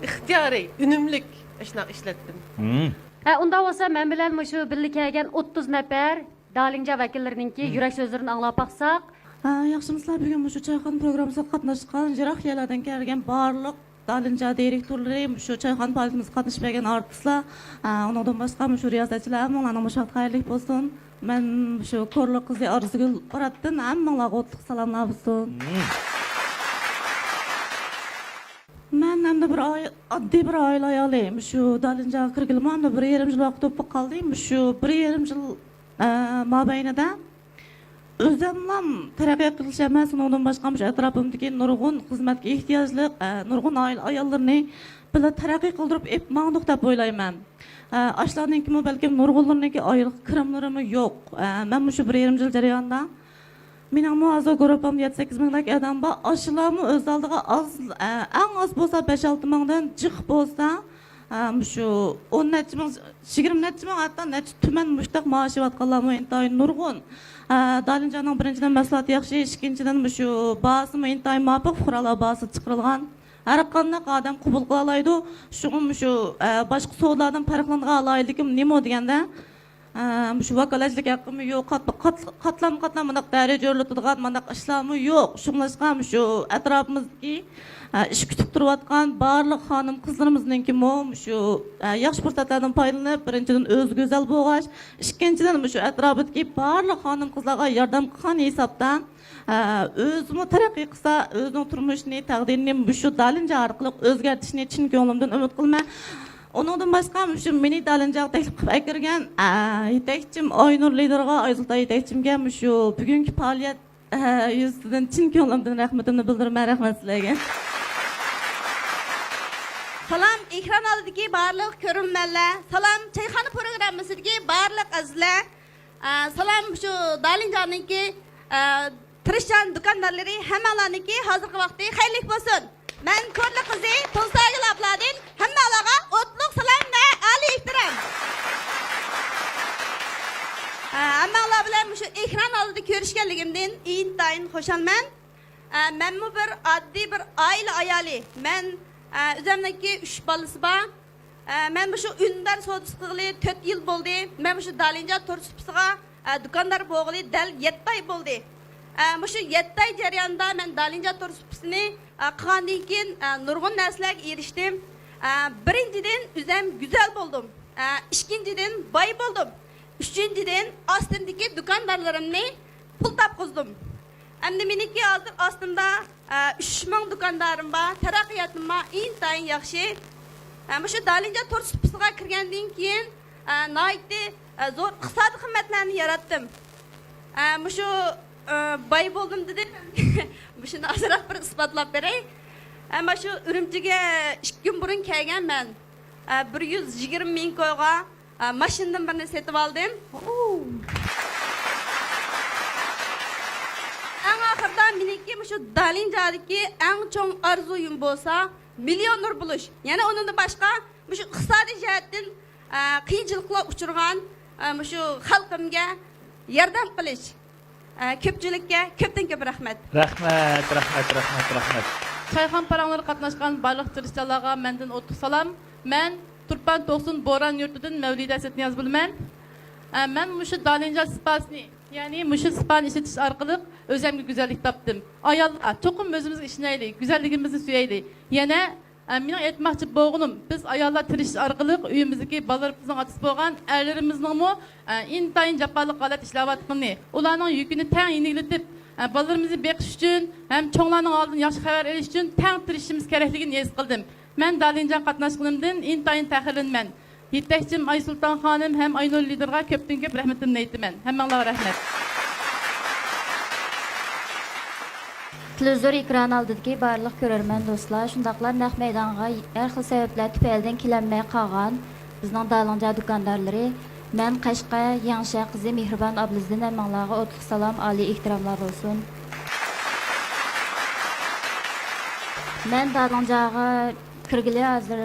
ئىختىيارىي، ئۈنۈملۈك ئاشۇنداق ئىشلەتتىم. مم. ھە، ئۇنداق بولسا مەن بىلەن مۇشۇ بىللە كەلگەن ئوتتۇز نەپەر دالىنجا ۋەكىللىرىنىڭكى مم. يۈرەك سۆزلىرىنى ئاڭلاپ باقساق. ھە، ياخشىمۇسىلەر؟ بۈگۈن مۇشۇ چايخانا پروگراممىسىغا قاتناشقان يىراق يەرلەردىن كەلگەن بارلىق دالىنجا دىرېكتورلىرى، مۇشۇ چايخانا پائالىيىتىمىزگە قاتنىشىپ كەلگەن ئارتىسلار، ئە، ئۇنىڭدىن باشقا مۇشۇ رىياسەتچىلەر ھەممىڭلارنىڭ مۇشۇ ۋاقتى خەيرلىك بولسۇن. مەن مۇشۇ كورلا قىزى ئارزۇگۈل ئاراتتىن ھەممىڭلارغا ئوتلۇق سالاملار بولسۇن. مم. مەن ئەمدى بىر ئائىل-، ئاددىي بىر ئائىلە ئايالى. مۇشۇ دالىنجاغا كىرگىلىمۇ ئەمدى بىر يېرىم يىل ۋاقىت بولۇپ قالدى. مۇشۇ بىر يېرىم يىل، ئە، مابەينىدە ئۆزەملا تەرەققىي قىلىش ئەمەس، ئۇنىڭدىن باشقا مۇشۇ ئەتراپىمدىكى نۇرغۇن خىزمەتكە ئېھتىياجلىق، ئە، نۇرغۇن ئائىلە ئاياللىرىنى بىللە تەرەققىي قىلدۇرۇپ ئېلىپ ماڭدۇق دەپ ئويلايمەن. ئە، ئاشۇلارنىڭكىمۇ بەلكىم نۇرغۇنلىرىنىڭكى ئايلىق كىرىملىرىمۇ يوق. ئە، مەن مۇشۇ بىر يېرىم يىل جەريانىدا مېنىڭمۇ ھازىر گۇرۇپپامدا يەتتە سەككىز مىڭدەك ئادەم بار. ئاشۇلارمۇ ئۆز ئالدىغا ئاز، ئە، ئەڭ ئاز بولسا بەش ئالتە مىڭدىن جىق بولسا، ئە، مۇشۇ ئون نەچچە مىڭ، يىگىرمە نەچچە مىڭ، ھەتتا نەچچە تۈمەن مۇشۇنداق مائاش ئېلىۋاتقانلارمۇ ئىنتايىن نۇرغۇن. ئە، دالىنجانىڭ بىرىنچىدىن مەھسۇلاتى ياخشى، ئىككىنچىدىن مۇشۇ باھاسىمۇ ئىنتايىن مۇۋاپىق، پۇقرالار باھاسىدا چىقىرىلغان. ھەر قانداق ئادەم قوبۇل قىلالايدۇ. شۇڭا مۇشۇ، ئە، باشقا سودىلاردىن پەرقلىنىدىغان ئالاھىدىلىكىم نېمە دېگەندە، ئە، مۇشۇ ۋاكالەتچىلىك ھەققىمۇ يوق، قات-، قات-، قاتلام-قاتلام بۇنداق دەرىجە يورۇتىدىغان مۇنداق ئىشلارمۇ يوق. شۇڭلاشقا مۇشۇ ئەتراپىمىزدىكى، ئە، ئىش كۈتۈپ تۇرۇۋاتقان بارلىق خانىم-قىزلىرىمىزنىڭكىمۇ مۇشۇ، ئە، ياخشى پۇرسەتلەردىن پايدىلىنىپ، بىرىنچىدىن، ئۆزى گۈزەل بولغاچ، ئىككىنچىدىن، مۇشۇ ئەتراپىدىكى بارلىق خانىم-قىزلارغا ياردەم قىلغان ھېسابتا، ئە، ئۆزىمۇ تەرەققىي قىلسا، ئۆزىنىڭ تۇرمۇشىنى، تەقدىرىنى مۇشۇ دالىنجا ئارقىلىق ئۆزگەرتىشىنى چىن كۆڭلۈمدىن ئۈمىد قىلىمەن. ئۇنىڭدىن باشقا، مۇشۇ مېنى دالىنجاغا تەكلىپ قىلىپ ئەكىرگەن، ئە، يېتەكچىم ئاينۇر لىدىرغا، ئايسۇلتان يېتەكچىمگە مۇشۇ بۈگۈنكى پائالىيەت، ئە، يۈزىسىدىن چىن كۆڭلۈمدىن رەھمىتىمنى بىلدۈرىمەن. رەھمەت سىلەرگە. سالام، ئېكران ئالدىدىكى بارلىق كۆرۈرمەنلەر. سالام، چايخانا پروگراممىسىدىكى بارلىق ئەزىزلەر. ئە، سالام، شۇ دالىنجانىڭكى، ئە، تىرىشچان دۇكاندارلىرى، ھەممەڭلارنىڭكى ھازىرقى ۋاقتى خەيرلىك بولسۇن. مەن كورلا قىزى توساگۈل ئابلادىن ھەممەڭلارغا ئوتلۇق سالام ۋە ئالىي ئېھتىرام. ئە، ھەممەڭلار بىلەن مۇشۇ ئېكران ئالدىدا كۆرۈشكەنلىكىمدىن ئىنتايىن خۇشالمەن. ئە، مەنمۇ بىر ئاددىي بىر ئائىلە ئايالى. مەن، ئە، ئۆزەمنىڭكى ئۈچ بالىسى بار. ئە، مەن مۇشۇ ئۈندىدار سودىسى قىلغىلى تۆت يىل بولدى. مەن مۇشۇ دالىنجا تور سۇپىسىغا، ئە، دۇكاندار بولغىلى دەل يەتتە ئاي بولدى. ئە، مۇشۇ يەتتە ئاي جەريانىدا مەن دالىنجا تور سۇپىسىنى، ئە، قىلغاندىن كېيىن، ئە، نۇرغۇن نەرسىلەرگە ئېرىشتىم. ئە، بىرىنچىدىن، ئۆزەم گۈزەل بولدۇم. ئە، ئىككىنچىدىن، باي بولدۇم. ئۈچىنچىدىن، ئاستىمدىكى دۇكاندارلىرىمنى پۇل تاپقۇزدۇم. ئەمدى مېنىڭكى ھازىر ئاستىمدا، ئە، ئۈچ مىڭ دۇكاندارىم بار، تەرەققىياتىم بار، ئىنتايىن ياخشى. ئە، مۇشۇ دالىنجا تور سۇپىسىغا كىرگەندىن كېيىن، ئە، ناھايىتى، ئە، زور ئىقتىسادىي قىممەتلەرنى ياراتتىم. ئە، مۇشۇ، ئە، باي بولدۇم دېدىم. مۇشۇنى ئازراق بىر ئىسپاتلاپ بېرەي. ئەمما شۇ ئۈرۈمچىگە ئىككى كۈن بۇرۇن كەلگەن مەن. ئە، بىر يۈز يىگىرمە مىڭ كويغا، ئە، ماشىنىدىن بىرنى سېتىپ ئالدىم. ئەڭ ئاخىرىدا مېنىڭكى مۇشۇ دالىنجادىكى ئەڭ چوڭ ئارزۇيۇم بولسا مىليونېر بولۇش. يەنە ئۇنىڭدىن باشقا مۇشۇ ئىقتىسادىي جەھەتتىن، ئە، قىيىنچىلىققا ئۇچرىغان، ئە، مۇشۇ خەلقىمگە ياردەم قىلىش. ئە، كۆپچىلىككە كۆپتىن كۆپ رەھمەت. رەھمەت، رەھمەت، رەھمەت، رەھمەت. چايخانا پاراڭلىرىغا قاتناشقان بارلىق تىرىشچانلارغا مەندىن ئوتلۇق سالام. مەن تۇرپان توقسۇن بوران يۇرتىدىن مەۋلىدە سەتنىياز بولىمەن. ئە، مەن مۇشۇ دالىنجا سىپاسىنى، يەنى مۇشۇ سىپانى ئىشلىتىش ئارقىلىق ئۆزۈمگە گۈزەللىك تاپتىم. ئاياللار، چوقۇم ئۆزىمىزگە ئىشىنەيلى، گۈزەللىكىمىزنى سۆيەيلى. يەنە ئە، مېنىڭ ئېيتماقچى بولغىنىم، بىز ئاياللار تىرىشىش ئارقىلىق ئۆيىمىزدىكى بالىلىرىمىزنىڭ ئاتىسى بولغان ئەرلىرىمىزنىڭمۇ، ئە، ئىنتايىن جاپالىق ھالەتتە ئىشلەۋاتقىنىنى، ئۇلارنىڭ يۈكىنى تەڭ يېنىكلىتىپ، ئە، بالىلىرىمىزنى بېقىش ئۈچۈن ھەم چوڭلارنىڭ ئالدىدىن ياخشى خەۋەر ئېلىش ئۈچۈن تەڭ تىرىشىشىمىز كېرەكلىكىنى ھېس قىلدىم. مەن دالىنجاغا قاتناشقىنىمدىن ئىنتايىن پەخىرلىنىمەن. يېتەكچىم ئايسۇلتان خانىم ھەم ئاينۇر لىدېرغا كۆپتىن كۆپ رەھمىتىمنى ئېيتىمەن. ھەممىڭلارغا رەھمەت. تېلېۋىزور ئېكرانى ئالدىدىكى بارلىق كۆرۈرمەن دوستلار، شۇنداقلا نەق مەيدانغا ھەر خىل سەۋەبلەر تۈپەيلىدىن كېلەلمەي قالغان بىزنىڭ دالىڭجا دۇكاندارلىرى، مەن قەشقەر يېڭىشەھەر قىزى مېھرىبان ئابلىزدىن ھەممىڭلارغا ئوتلۇق سالام، ئالىي ئېھتىراملار بولسۇن. مەن دالىڭجاغا كىرگىلى ھازىر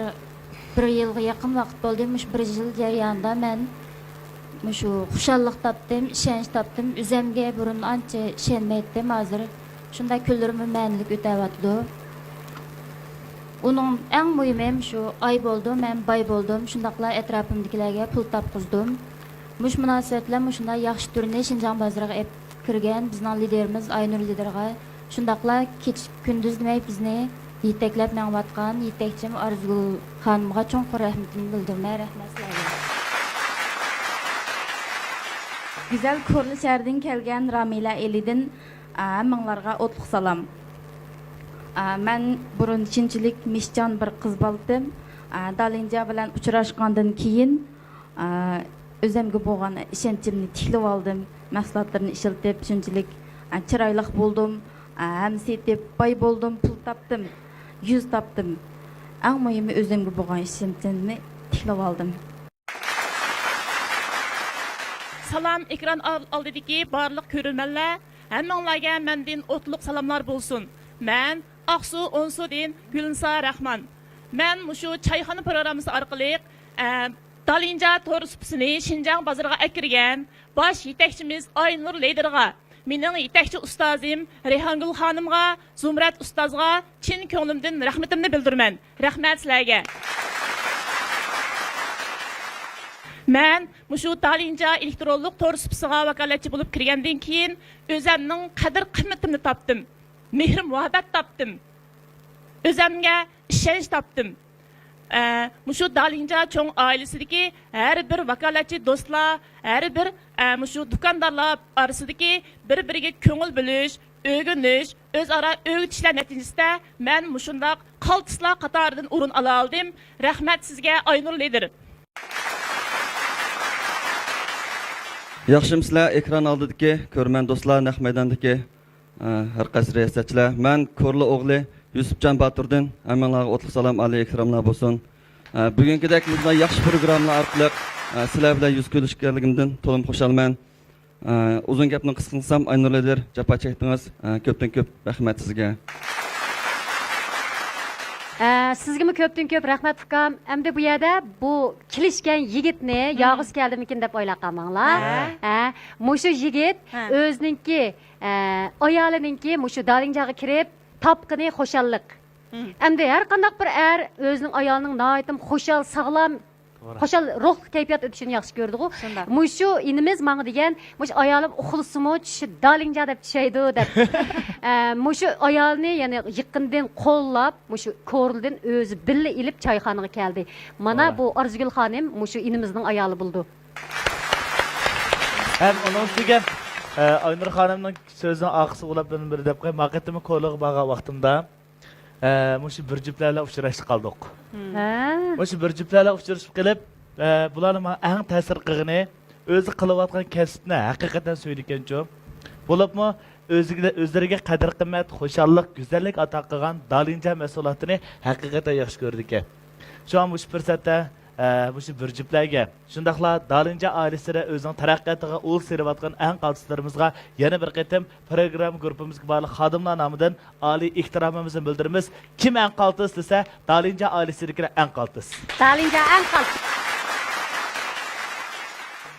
بىر يىلغا يېقىن ۋاقىت بولدى. مۇشۇ بىر يىل جەريانىدا مەن مۇشۇ خۇشاللىق تاپتىم، ئىشەنچ تاپتىم. ئۆزەمگە بۇرۇن ئانچە ئىشەنمەيتتىم، ھازىر شۇنداق كۈنلىرىممۇ مەنىلىك ئۆتەۋاتىدۇ. ئۇنىڭ ئەڭ مۇھىمى مۇشۇ ئاي بولدۇم، مەن باي بولدۇم، شۇنداقلا ئەتراپىمدىكىلەرگە پۇل تاپقۇزدۇم. مۇشۇ مۇناسىۋەت بىلەن مۇشۇنداق ياخشى تۈرنى شىنجاڭ بازىرىغا ئېلىپ كىرگەن بىزنىڭ لىدېرىمىز ئاينۇر لىدېرغا، شۇنداقلا كېچە كۈندۈز دېمەي بىزنى يېتەكلەپ مېڭىۋاتقان يېتەكچىم ئارزۇگۈل خانىمغا چوڭقۇر رەھمىتىمنى بىلدۈرىمەن. رەھمەت سىلەرگە. گۈزەل كورلا شەھىرىدىن كەلگەن رامىلە ئېلىدىن، ئە، ھەممىڭلارغا ئوتلۇق سالام. ئە، مەن بۇرۇن شۇنچىلىك مىشچان بىر قىز بالىتىم. ئە، دالىنجا بىلەن ئۇچراشقاندىن كېيىن، ئە، ئۆزەمگە بولغان ئىشەنچىمنى تىكلىۋالدىم. مەھسۇلاتلىرىنى ئىشلىتىپ، شۇنچىلىك، ئە، چىرايلىق بولدۇم. ئە، ھەم سېتىپ باي بولدۇم، پۇل تاپتىم، يۈز تاپتىم. ئەڭ مۇھىمى ئۆزۈمگە بولغان ئىشەنچىمنى تىكلىۋالدىم. سالام، ئېكران ئال-، ئالدىدىكى بارلىق كۆرۈرمەنلەر، ھەممىڭلارگە مەندىن ئوتلۇق سالاملار بولسۇن. مەن ئاقسۇ ئونسۇدىن گۈلنىسا راخمان. مەن مۇشۇ چايخانا پروگراممىسى ئارقىلىق، ئە، دالىنجا تور سۇپىسىنى شىنجاڭ بازىرىغا ئەكىرگەن باش يېتەكچىمىز ئاينۇر لىدېرغا، مېنىڭ يېتەكچى ئۇستازىم رەيھانگۈل خانىمغا، زۇمرەت ئۇستازغا چىن كۆڭلۈمدىن رەھمىتىمنى بىلدۈرىمەن. رەھمەت سىلەرگە. مەن مۇشۇ دالىنجا ئېلېكترونلۇق تور سۇپىسىغا ۋاكالەتچى بولۇپ كىرگەندىن كېيىن، ئۆزەمنىڭ قەدىر-قىممىتىمنى تاپتىم. مېھىر-مۇھەببەت تاپتىم. ئۆزەمگە ئىشەنچ تاپتىم. ئە، مۇشۇ دالىنجا چوڭ ئائىلىسىدىكى ھەر بىر ۋاكالەتچى دوستلار، ھەر بىر، ئە، مۇشۇ دۇكاندارلار ئارىسىدىكى بىر-بىرىگە كۆڭۈل بۆلۈش، ئۆگىنىش، ئۆزئارا ئۆگىتىشلەر نەتىجىسىدە مەن مۇشۇنداق قالتىسلار قاتارىدىن ئورۇن ئالالىدىم. رەھمەت سىزگە، ئاينۇر لىدېر. ياخشىمۇسىلەر، ئېكران ئالدىدىكى كۆرۈرمەن دوستلار، نەق مەيداندىكى، ئە، ھەر قايسى رىياسەتچىلەر. مەن كورلا ئوغلى يۈسۈپجان باتۇردىن ھەممىڭلارغا ئوتلۇق سالام، ئالىي ئېھتىراملار بولسۇن. ئە، بۈگۈنكىدەك مۇشۇنداق ياخشى پروگراممىلار ئارقىلىق، ئە، سىلەر بىلەن يۈز كۆرۈشكەنلىكىمدىن تولىمۇ خۇشالمەن. ئە، ئۇزۇن گەپنى قىسقا قىلسام، ئاينۇر لىدېر، جاپا چەكتىڭىز. ئە، كۆپتىن كۆپ رەھمەت سىزگە. ئە، سىزگىمۇ كۆپتىن كۆپ رەھمەت، ئۇكام. ئەمدى بۇ يەردە بۇ كېلىشكەن يىگىتنى ياغۇسى كەلدىمىكىن دەپ ئويلاپ قالماڭلار. ھە. ئە، مۇشۇ يىگىت ھە. ئۆزىنىڭكى، ئە، ئايالىنىڭكى مۇشۇ دالىنجاغا كىرىپ تاپقىنى خۇشاللىق. ئەمدى ھەر قانداق بىر ئەر ئۆزىنىڭ ئايالىنىڭ ناھايىتىمۇ خۇشال، ساغلام، توغرا. خۇشال روھلۇق كەيپىيات ئۆتۈشىنى ياخشى كۆرىدىغۇ. شۇنداق. مۇشۇ ئىنىمىز ماڭا دېگەن، مۇشۇ ئايالىم ئۇخلىسىمۇ چۈشىدە دالىنجا دەپ چۈشەيدۇ دەپ. ئە، مۇشۇ ئايالنى يەنى يېقىندىن قوللاپ، مۇشۇ كورلىدىن ئۆزى بىللە ئېلىپ چايخانىغا كەلدى. مانا توغرا. بۇ ئارزۇگۈل خانىم مۇشۇ ئىنىمىزنىڭ ئايالى بولىدۇ. ھەم ئۇنىڭ ئۈستىگە، ئە، ئاينۇر خانىمنىڭ سۆزىنىڭ ئارقىسىغا ئۇلاپ بىر دەپ قوياي، ما قېتىمى كورلىغا بارغان ۋاقتىمدا، ئە، مۇشۇ بىر جۈپلەر بىلەن ئۇچراشتى قالدۇق. ھە. مۇشۇ بىر جۈپلەر بىلەن ئۇچرىشىپ قېلىپ، ئە، بۇلارنىڭ ماڭا ئەڭ تەسىر قىلغىنى، ئۆزى قىلىۋاتقان كەسىپنى ھەقىقەتەن سۆيىدىكەنچۇ. بولۇپمۇ ئۆزىگە، ئۆزلىرىگە قەدىر-قىممەت، خۇشاللىق، گۈزەللىك ئاتا قىلغان دالىنجان مەھسۇلاتىنى ھەقىقەتەن ياخشى كۆرىدىكەن. شۇڭا مۇشۇ پۇرسەتتە، ئە، مۇشۇ بىر جۈپلەرگە، شۇنداقلا دالىنجان ئائىلىسىدە ئۆزىنىڭ تەرەققىياتىغا ئۇل سېلىۋاتقان ئەڭ قالتىسلىرىمىزغا يەنە بىر قېتىم پروگرامما گۇرۇپپىمىزغا بارلىق خادىملار نامىدىن ئالىي ئېھتىرامىمىزنى بىلدۈرىمىز. كىم ئەڭ قالتىس دېسە، دالىنجان ئائىلىسىدىكىلەر ئەڭ قالتىس. دالىنجان ئەڭ قالتىس.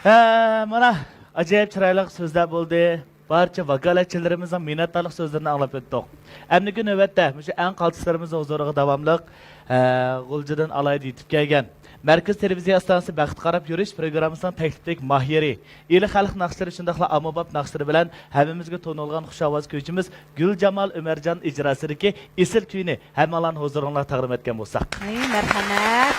ھە، مانا، ئاجايىپ چىرايلىق سۆزلەر بولدى. بارچە ۋاكالەتچىلىرىمىزنىڭ مىننەتدارلىق سۆزلىرىنى ئاڭلاپ ئۆتتۇق. ئەمدىكى نۆۋەتتە مۇشۇ ئەڭ قالتىسلىرىمىزنىڭ ھۇزۇرىغا داۋاملىق، ھە، غۇلجىدىن ئالاھىدە يېتىپ كەلگەن مەركىزىي تېلېۋىزىيە ئىستانسىسى بەختكە قاراپ يۈرۈش پروگراممىسىنىڭ تەكلىپلىك ماھىرى، ئىلى خەلق ناخشىلىرى شۇنداقلا ئاممىباب ناخشىلىرى بىلەن ھەممىمىزگە تونۇلغان خۇشئاۋاز كۈيچىمىز گۈلجامال ئۆمەرجان ئىجراسىدىكى ئېسىل كۈينى ھەممىڭلارنىڭ ھۇزۇرۇڭلارغا تەقدىم ئەتكەن بولساق. ئەي، مەرھەمەت.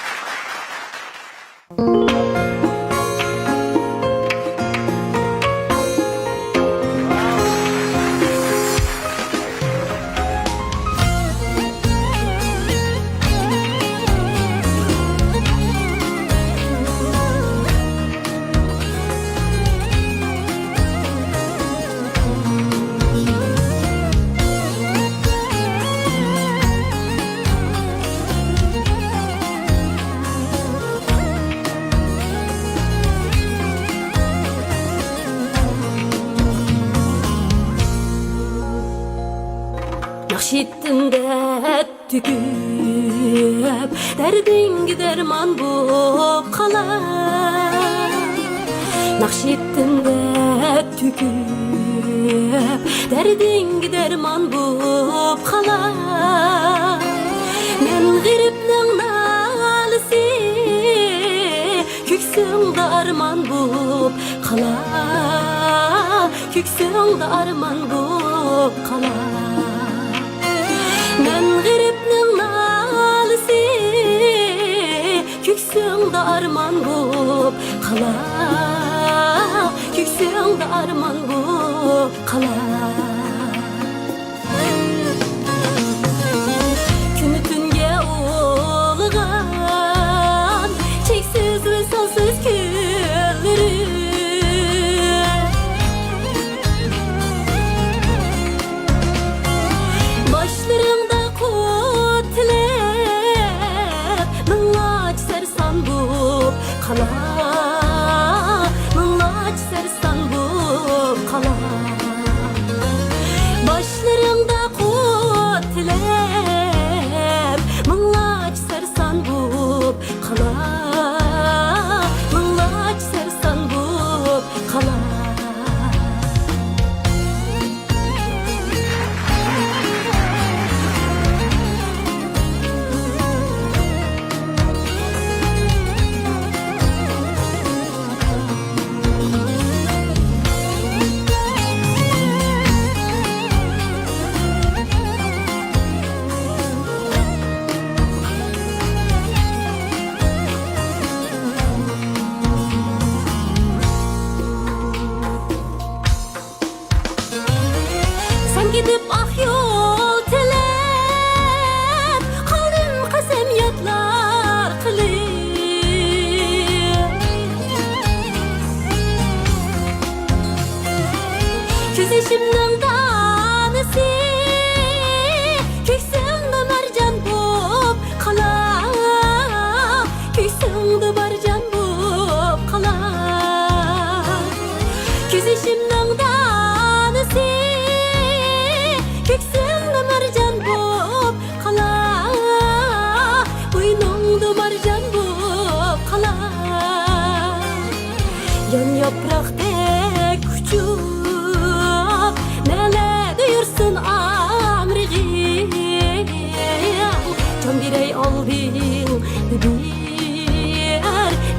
ناخشا ئېيتتىم دەپ تۆكۈپ، دەردىڭگە دەرمان بوپ قالار. ناخشا ئېيتتىم دەپ تۆكۈپ، دەردىڭگە دەرمان بوپ قالار. مەن غېرىبنىڭ نالىسى، كۆكسۈڭدە ئارمان بوپ قالار، كۆكسۈڭدە ئارمان بوپ قالار. مەن غېرىبنىڭ نالىسى، كۆكسۈڭدە ئارمان بوپ قالار، كۆكسۈڭدە ئارمان بوپ قالار. كۈنى تۈنگە ئۇلىغان چەكسىز ۋىسالسىز كۈنلىرىم. باشلىرىڭدا قۇت تىلەپ، مىڭلارچە سەرسان بوپ قالار، مىڭلارچە سەرسان بوپ قالار. باشلىرىڭدا قۇت تىلەپ، مىڭلارچە سەرسان بوپ قالار، مىڭلارچە سەرسان بوپ قالار. سەن كېتىپ ئاق يول تىلەپ، قالدىم قەسەم يادلار قىلىپ. كۆز يېشىمنىڭ دانىسى، كۆكسۈڭدە مەرجان بوپ قالار، كۆكسۈڭدە مەرجان بوپ قالار. كۆز يېشىمنىڭ دانىسى، كۆكسۈڭدە مەرجان بوپ قالار، بوينۇڭدا مارجان بوپ قالار. يان ياپراقتەك ئۇچۇپ، نەلەردە يۈرسۇن ئامرىقىڭ، جان بېرەي ئالدىڭدا بىر،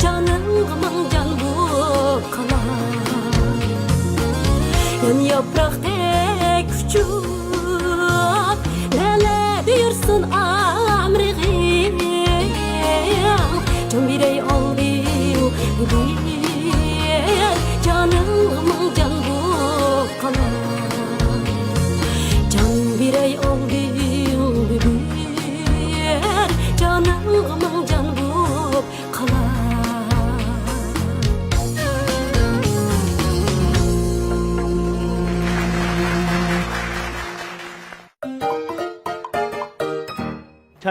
جانىڭغا مىڭ جان بوپ قالار. يان ياپراقتەك ئۇچۇپ، نەلەردە يۈرسۇن ئامرىقىڭ، جان بېرەي ئالدىڭدا بىر، جانىڭغا مىڭ جان بوپ قالار. جان بېرەي ئالدىڭدا بىر، جانىڭغا مىڭ جان بوپ قالار.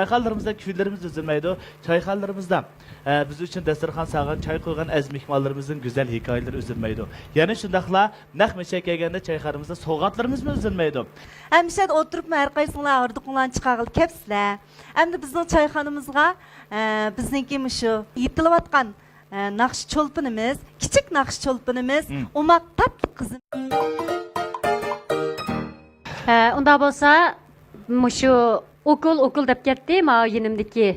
چايخانىلىرىمىزدا كۈيلىرىمىز ئۈزۈلمەيدۇ. چايخانىلىرىمىزدا، ئە، بىز ئۈچۈن دەستۇرخان سالغان، چاي قۇيغان ئەزىز مېھمانلىرىمىزنىڭ گۈزەل ھېكايىلىرى ئۈزۈلمەيدۇ. يەنە شۇنداقلا نەق مەيدانغا كەلگەندە چايخانىمىزدا سوۋغاتلىرىمىزمۇ ئۈزۈلمەيدۇ. ئەمىسە ئولتۇرۇپمۇ ھەر قايسىڭلار ھاردۇقۇڭلارنى چىقارغىلى كەپسىلەر. ئەمدى بىزنىڭ چايخانىمىزغا، ئە، بىزنىڭكى مۇشۇ يېتىلىۋاتقان، ئە، ناخشا چولپىنىمىز، كىچىك ناخشا چولپىنىمىز، مم. ئوماق تاتلىق قىزىم. ئە، ئۇنداق بولسا، مۇشۇ ئوكۇل، ئوكۇل دەپ كەتتى، ماۋۇ يېنىمدىكى،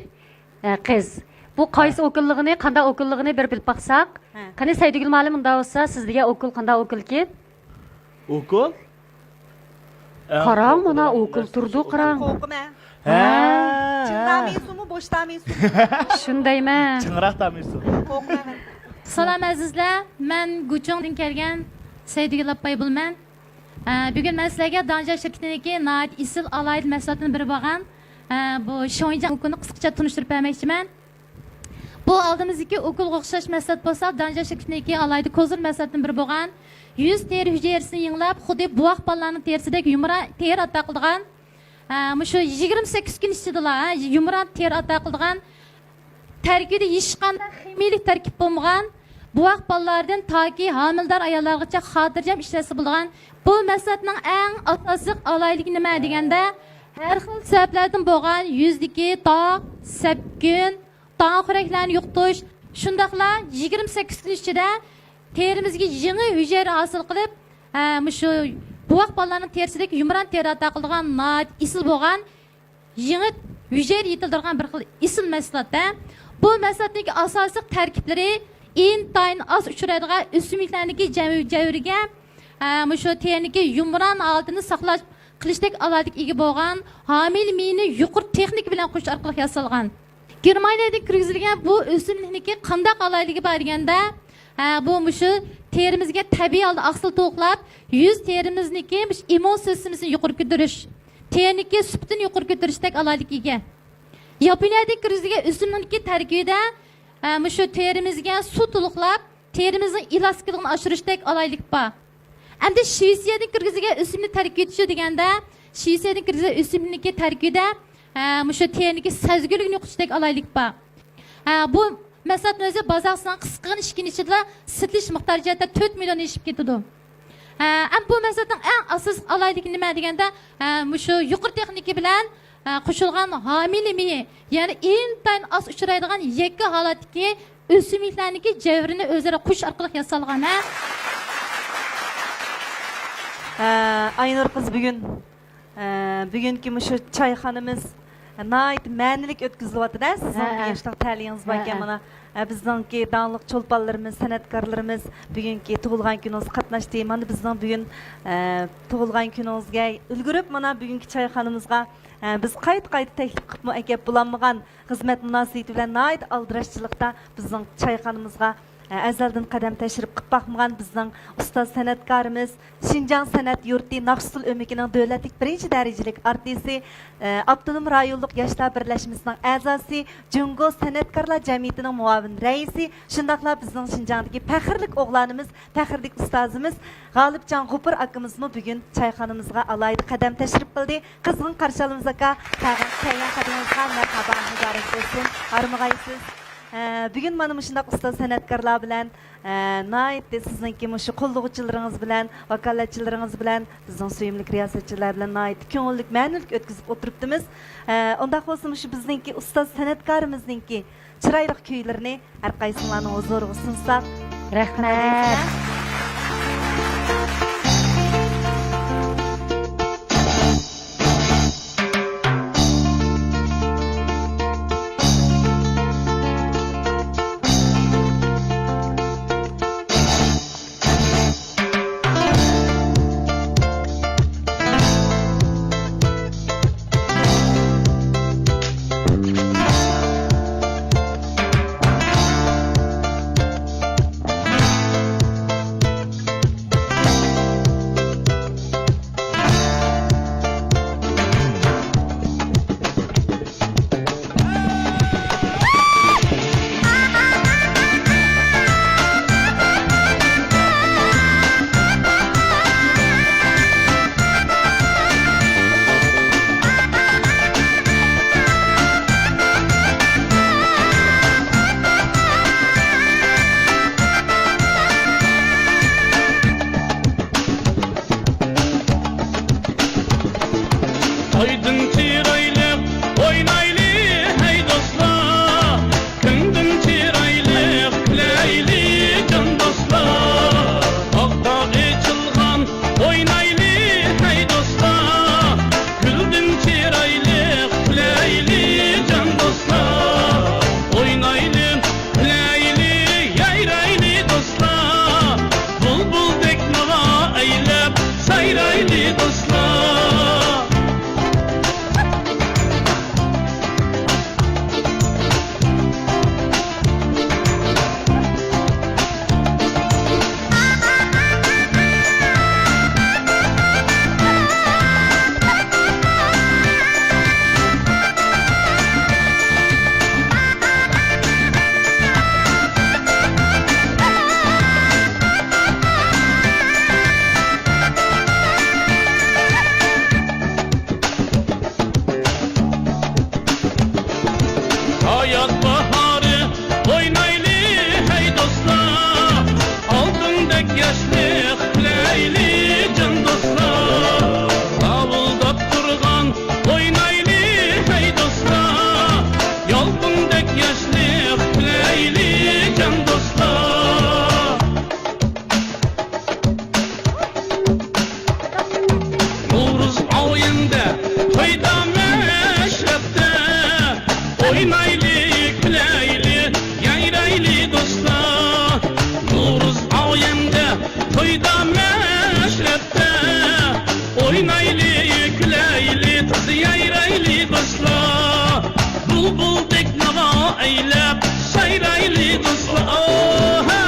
ئە، قىز. بۇ قايسى ھە. ئوكۇللۇقىنى، قانداق ئوكۇللۇقىنى بىر بىلىپ باقساق. ھە. قېنى، سەيدىگۈل مۇئەللىم، ئۇنداق بولسا، سىز دېگەن ئوكۇل قانداق ئوكۇلكىن؟ ئوكۇل؟ قاراڭ، مانا ئوكۇل تۇرىدۇ، قاراڭ. قورقىمەن. ھە. چىڭ دامىسۇمۇ، بوش دامىسۇمۇ؟ شۇندايمەن. چىڭراق دامىسۇ. قورقىمەن مەن. سالام ئەزىزلەر، مەن گۇچۇڭدىن كەلگەن سەيدىگۈل ئاپاي بولىمەن. ئە، بۈگۈن مەن سىلەرگە داڭجيا شىركىتىنىڭكى ناھايىتى ئېسىل ئالاھىدە مەھسۇلاتتىن بىرى بولغان، ئە، بۇ شوڭيىجياڭ ئوكۇلنى قىسقىچە تونۇشتۇرۇپ بەرمەكچىمەن. بۇ ئالدىمىزدىكى ئوكۇلغا ئوخشاش مەھسۇلات بولسا، داڭجيا شىركىتىنىڭكى ئالاھىدە كوزىر مەھسۇلاتتىن بىرى بولغان، يۈز تېرە ھۈجەيرىسىنى يېڭىلاپ، خۇددى بوۋاق بالىلارنىڭ تېرىسىدەك يۇمران تېرە ئاتا قىلىدىغان، ئە، مۇشۇ يىگىرمە سەككىز كۈن ئىچىدىلا، ھە، يۇمران تېرە ئاتا قىلىدىغان، تەركىبىدە ھېچقانداق خىمىيىلىك تەركىب بولمىغان، بوۋاق بالىلاردىن تاكى ھامىلىدار ئاياللارغىچە خاتىرجەم ئىشلەتسە بولىدىغان بۇ مەھسۇلاتنىڭ ئەڭ ئاساسلىق ئالاھىدىلىكى نېمە دېگەندە، ھەر خىل سەۋەبلەردىن بولغان يۈزدىكى داغ، سەپكۈن، داڭ خورەكلەرنى يوقىتىش، شۇنداقلا يىگىرمە سەككىز كۈن ئىچىدە تېرىمىزگە يېڭى ھۈجەيرە ھاسىل قىلىپ، ھە، مۇشۇ بوۋاق بالىلارنىڭ تېرىسىدەك يۇمران تېرە ئاتا قىلىدىغان ناھايىتى ئېسىل بولغان يېڭى ھۈجەيرە يېتىلدۈرىدىغان بىر خىل ئېسىل مەھسۇلات-دە. بۇ مەھسۇلاتنىڭكى ئاساسلىق تەركىبلىرى ئىنتايىن ئاز ئۇچرايدىغان ئۆسۈملۈكلەرنىڭكى جەۋ-، جەۋھىرىگە، ئە، مۇشۇ تېرىنىڭكى يۇمران ھالىتىنى ساقلاش، قىلىشتەك ئالاھىدىلىككە ئىگە بولغان ھامىلە مېيىنى يۇقىرى تېخنىكا بىلەن قوشۇش ئارقىلىق ياسالغان. گېرمانىيەدىن كىرگۈزۈلگەن بۇ ئۆسۈملۈكنىڭكى قانداق ئالاھىدىلىكى بار دېگەندە، ئە، بۇ مۇشۇ تېرىمىزگە تەبىئىي ھالدا ئاقسىل تولۇقلاپ، يۈز تېرىمىزنىڭكى مۇشۇ ئىممۇن سىستېمىسىنى يۇقىرى كۆتۈرۈش، تېرىنىڭكى سۈپىتىنى يۇقىرى كۆتۈرۈشتەك ئالاھىدىلىككە ئىگە. ياپونىيەدىن كىرگۈزۈلگەن ئۆسۈملۈكنىڭكى تەركىبىدە، ئە، مۇشۇ تېرىمىزگە سۇ تولۇقلاپ، تېرىمىزنىڭ ئېلاستىكىلىقىنى ئاشۇرۇشتەك ئالاھىدىلىك بار. ئەمدى شىۋېتسىيەدىن كىرگۈزۈلگەن ئۆسۈملۈك تەركىبى شۇ دېگەندە، شىۋېتسىيەدىن كىرگۈزۈلگەن ئۆسۈملۈكنىڭكى تەركىبىدە، ئە، مۇشۇ تېرىنىڭكى سەزگۈرلۈكىنى يوقىتىشتەك ئالاھىدىلىك بار. ئە، بۇ مەھسۇلاتنىڭ ئۆزى بازارغا سىڭغان قىسقىغىنە ئىككى كۈن ئىچىدىلا سېتىلىش مىقدارى جەھەتتە تۆت مىليون ئېشىپ كېتىدۇ. ئە، ئەمما بۇ مەھسۇلاتنىڭ ئەڭ ئاساسلىق ئالاھىدىلىكى نېمە دېگەندە، ئە، مۇشۇ يۇقىرى تېخنىكا بىلەن، ئە، قوشۇلغان ھامىلە مېيى، يەنى ئىنتايىن ئاز ئۇچرايدىغان يەككە ھالەتتىكى ئۆسۈملۈكلەرنىڭكى جەۋھىرىنى ئۆزئارا قوشۇش ئارقىلىق ياسالغان، ھە؟ ئە، ئاينۇر قىز بۈگۈن ئە، بۈگۈنكى مۇشۇ چايخانىمىز ناھايىتى مەنىلىك ئۆتكۈزۈلۈۋاتىدۇ. سىزنىڭ ھەئە. بۇ ياشلىق تەلىيىڭىز باركەن، ھەئە. مانا، ئە، بىزنىڭكى داڭلىق چولپانلىرىمىز، سەنئەتكارلىرىمىز بۈگۈنكى تۇغۇلغان كۈنىڭىزگە قاتناشتى. مانا، بىزنىڭ بۈگۈن، ئە، تۇغۇلغان كۈنىڭىزگە ئۈلگۈرۈپ، مانا، بۈگۈنكى چايخانىمىزغا، ئە، بىز قايتا-قايتا تەكلىپ قىلىپمۇ ئەكەپ بولالمىغان خىزمەت مۇناسىۋىتى بىلەن ناھايىتى ئالدىراشچىلىقتا بىزنىڭ چايخانىمىزغا، ئە، ئەزەلدىن قەدەم تەشرىپ قىلىپ باقمىغان بىزنىڭ ئۇستاز سەنئەتكارىمىز، شىنجاڭ سەنئەت يۇرتى ناخشا ئۇسسۇل ئۆمىكىنىڭ دۆلەتلىك بىرىنچى دەرىجىلىك ئارتىسى، ئە، ئاپتونوم رايونلۇق ياشلار بىرلەشمىسىنىڭ ئەزاسى، جۇڭگو سەنئەتكارلار جەمئىيىتىنىڭ مۇئاۋىن رەئىسى، شۇنداقلا بىزنىڭ شىنجاڭدىكى پەخىرلىك ئوغلانىمىز، پەخىرلىك ئۇستازىمىز غالىپجان غوپۇر ئاكىمىزمۇ بۈگۈن چايخانىمىزغا ئالاھىدە قەدەم تەشرىپ قىلدى. قىزغىن قارشى ئالىمىز ئاكا، كەلگەن قەدىمىڭىزغا مەرھابا، مۇبارەك بولسۇن، ھارمىغايسىز. ئە، بۈگۈن مانا مۇشۇنداق ئۇستاز سەنئەتكارلار بىلەن، ئە، ناھايىتى سىزنىڭكى مۇشۇ قوللىغۇچىلىرىڭىز بىلەن، ۋاكالەتچىلىرىڭىز بىلەن، بىزنىڭ سۆيۈملۈك رىياسەتچىلەر بىلەن ناھايىتى كۆڭۈللۈك، مەنىلىك ئۆتكۈزۈپ ئولتۇرۇپتىمىز. ئە، ئۇنداق بولسا مۇشۇ بىزنىڭكى ئۇستاز سەنئەتكارىمىزنىڭكى چىرايلىق كۈيلىرىنى ھەر قايسىڭلارنىڭ ھۇزۇرىغا سۇنساق. رەھمەت. ياشلىق كۈلەيلى جان دوستلار، لاۋۇلداپ تۇرغان ئوينايلى ھەي دوستلار، يالقۇندەك ياشلىق كۈلەيلى جان دوستلار. نورۇز ئايىمدا تويدا مەشرەپتە، ئوينايلى، كۈلەيلى، يايرايلى دوستلار. نورۇز ئايىمدا تويدا مەشرەپتە، ئوينايلى، كۈلەيلى، يايرايلى دوستلار. بۇلبۇلدەك ناۋا ئەيلەپ، سايرايلى دوستلار. ئوھا!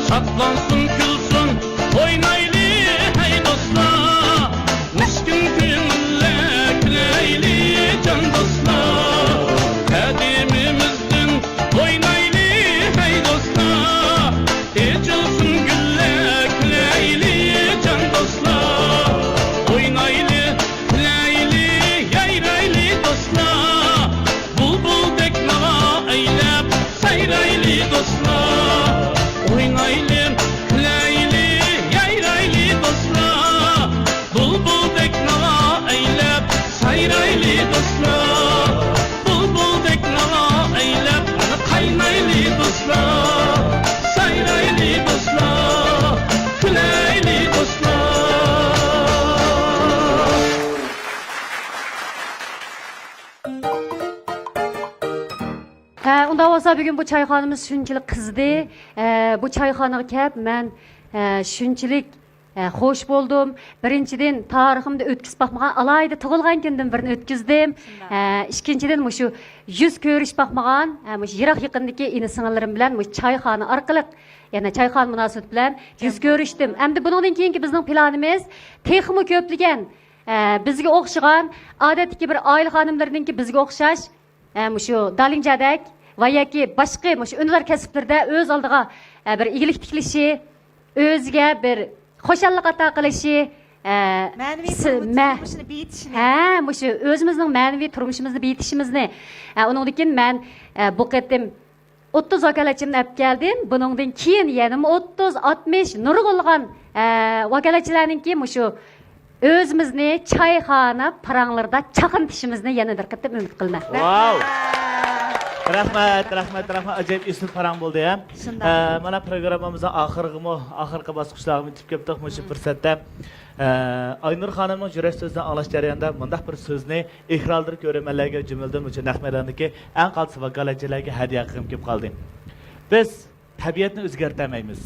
شادلانسۇن، كۈلسۇن، ئوينايلى ھەي دوستلار. مىسكىن كۆڭۈللەر كۈلەيلى جان دوستلار. قەدىمىمىزدىن ئوينايلى ھەي دوستلار. ئېچىلسۇن گۈللەر كۈلەيلى جان دوستلار. ئوينايلى، كۈلەيلى، يايرايلى دوستلار. بۇلبۇلدەك ناۋا ئەيلەپ، سايرايلى دوستلار. ئوينايلى، كۈلەيلى، يايرايلى دوستلار. بۇلبۇلدەك ناۋا ئەيلەپ، سايرايلى دوستلار. بۇلبۇلدەك ناۋا ئەيلەپ، قاينايلى دوستلار. سايرايلى دوستلار، كۈلەيلى دوستلار. ھە، ئۇنداق بولسا بۈگۈن بۇ چايخانىمىز شۇنچىلىك قىزدى. ھە، بۇ چايخانىغا كەپ مەن، ھە، شۇنچىلىك، ھە، خوش بولدۇم. بىرىنچىدىن، تارىخىمدا ئۆتكۈزۈپ باقمىغان ئالاھىدە تۇغۇلغان كۈندىن بىرنى ئۆتكۈزدۈم. شۇنداق. ھە، ئىككىنچىدىن، مۇشۇ يۈز كۆرۈشۈپ باقمىغان، ھە، مۇشۇ يىراق يېقىندىكى ئىنى سىڭىللىرىم بىلەن مۇشۇ چايخانا ئارقىلىق، يەنە چايخانا مۇناسىۋىتى بىلەن يۈز كۆرۈشتۈم. ئەمدى بۇنىڭدىن كېيىنكى بىزنىڭ پىلانىمىز تېخىمۇ كۆپلىگەن، ھە، بىزگە ئوخشىغان ئادەتتىكى بىر ئائىلە خانىملىرىنىڭكى بىزگە ئوخشاش، ھە، مۇشۇ دالىنجادەك ۋە ياكى باشقا مۇشۇ ئۈندىدار كەسىپلىرىدە ئۆز ئالدىغا، ھە، بىر ئىگىلىك تىكلىشى، ئۆزىگە بىر خۇشاللىق ئاتا قىلىشى، ھە، مەنىۋى س-، تۇرمۇش-، مە-، تۇرمۇشىنى بېيىتىشىنى. ھە، مۇشۇ ئۆزىمىزنىڭ مەنىۋى تۇرمۇشىمىزنى بېيىتىشىمىزنى. ھە، ئۇنىڭدىن كېيىن مەن، ھە، بۇ قېتىم ئوتتۇز ۋاكالەتچىمنى ئەپ كەلدىم. بۇنىڭدىن كېيىن يەنىمۇ ئوتتۇز، ئاتمىش، نۇرغۇنلىغان، ھە، ۋاكالەتچىلەرنىڭكى مۇشۇ ئۆزىمىزنى چايخانا پاراڭلىرىدا چاقنىتىشىمىزنى يەنە بىر قېتىم ئۈمىد قىلىمەن. ۋاو! رەھمەت، رەھمەت، رەھمەت. ئاجايىپ ئېسىل پاراڭ بولدى، ھە؟ شۇنداق. ئە، مانا پروگراممىمىزنىڭ ئاخىرىغىمۇ، ئاخىرقى باسقۇچلارغىمۇ يېتىپ كەپتۇق مۇشۇ پۇرسەتتە. ئە، ئاينۇر خانىمنىڭ يۈرەك سۆزىنى ئاڭلاش جەريانىدا مۇنداق بىر سۆزنى ئېكرانلىرى كۆرۈرمەنلەرگە، جۈملىدىن مۇشۇ نەق مەيداندىكى ئەڭ قالتىس ۋاكالەتچىلەرگە ھەدىيە قىلغۇم كېلىپ قالدى. بىز تەبىئەتنى ئۆزگەرتەلمەيمىز.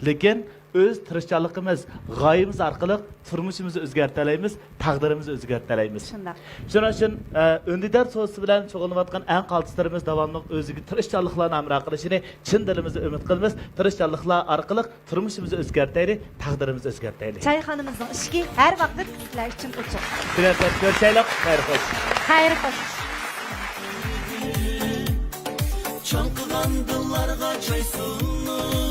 لېكىن ئۆز تىرىشچانلىقىمىز، غايىمىز ئارقىلىق تۇرمۇشىمىزنى ئۆزگەرتەلەيمىز، تەقدىرىمىزنى ئۆزگەرتەلەيمىز. شۇنداق. شۇنىڭ ئۈچۈن، ئە، ئۈندىدار سودىسى بىلەن شۇغۇللىنىۋاتقان ئەڭ قالتىسلىرىمىز داۋاملىق ئۆزىگە تىرىشچانلىقلارنى ھەمراھ قىلىشىنى چىن دىلىمىزدىن ئۈمىد قىلىمىز. تىرىشچانلىقلار ئارقىلىق تۇرمۇشىمىزنى ئۆزگەرتەيلى، تەقدىرىمىزنى ئۆزگەرتەيلى. چايخانىمىزنىڭ ئىشىكى ھەر ۋاقىت سىلەر ئۈچۈن ئوچۇق. كېلەر سەپەر كۆرۈشەيلى. خەير خوش. خەير خوش. چاقنىغان دىللارغا چاي سۇنۇپ،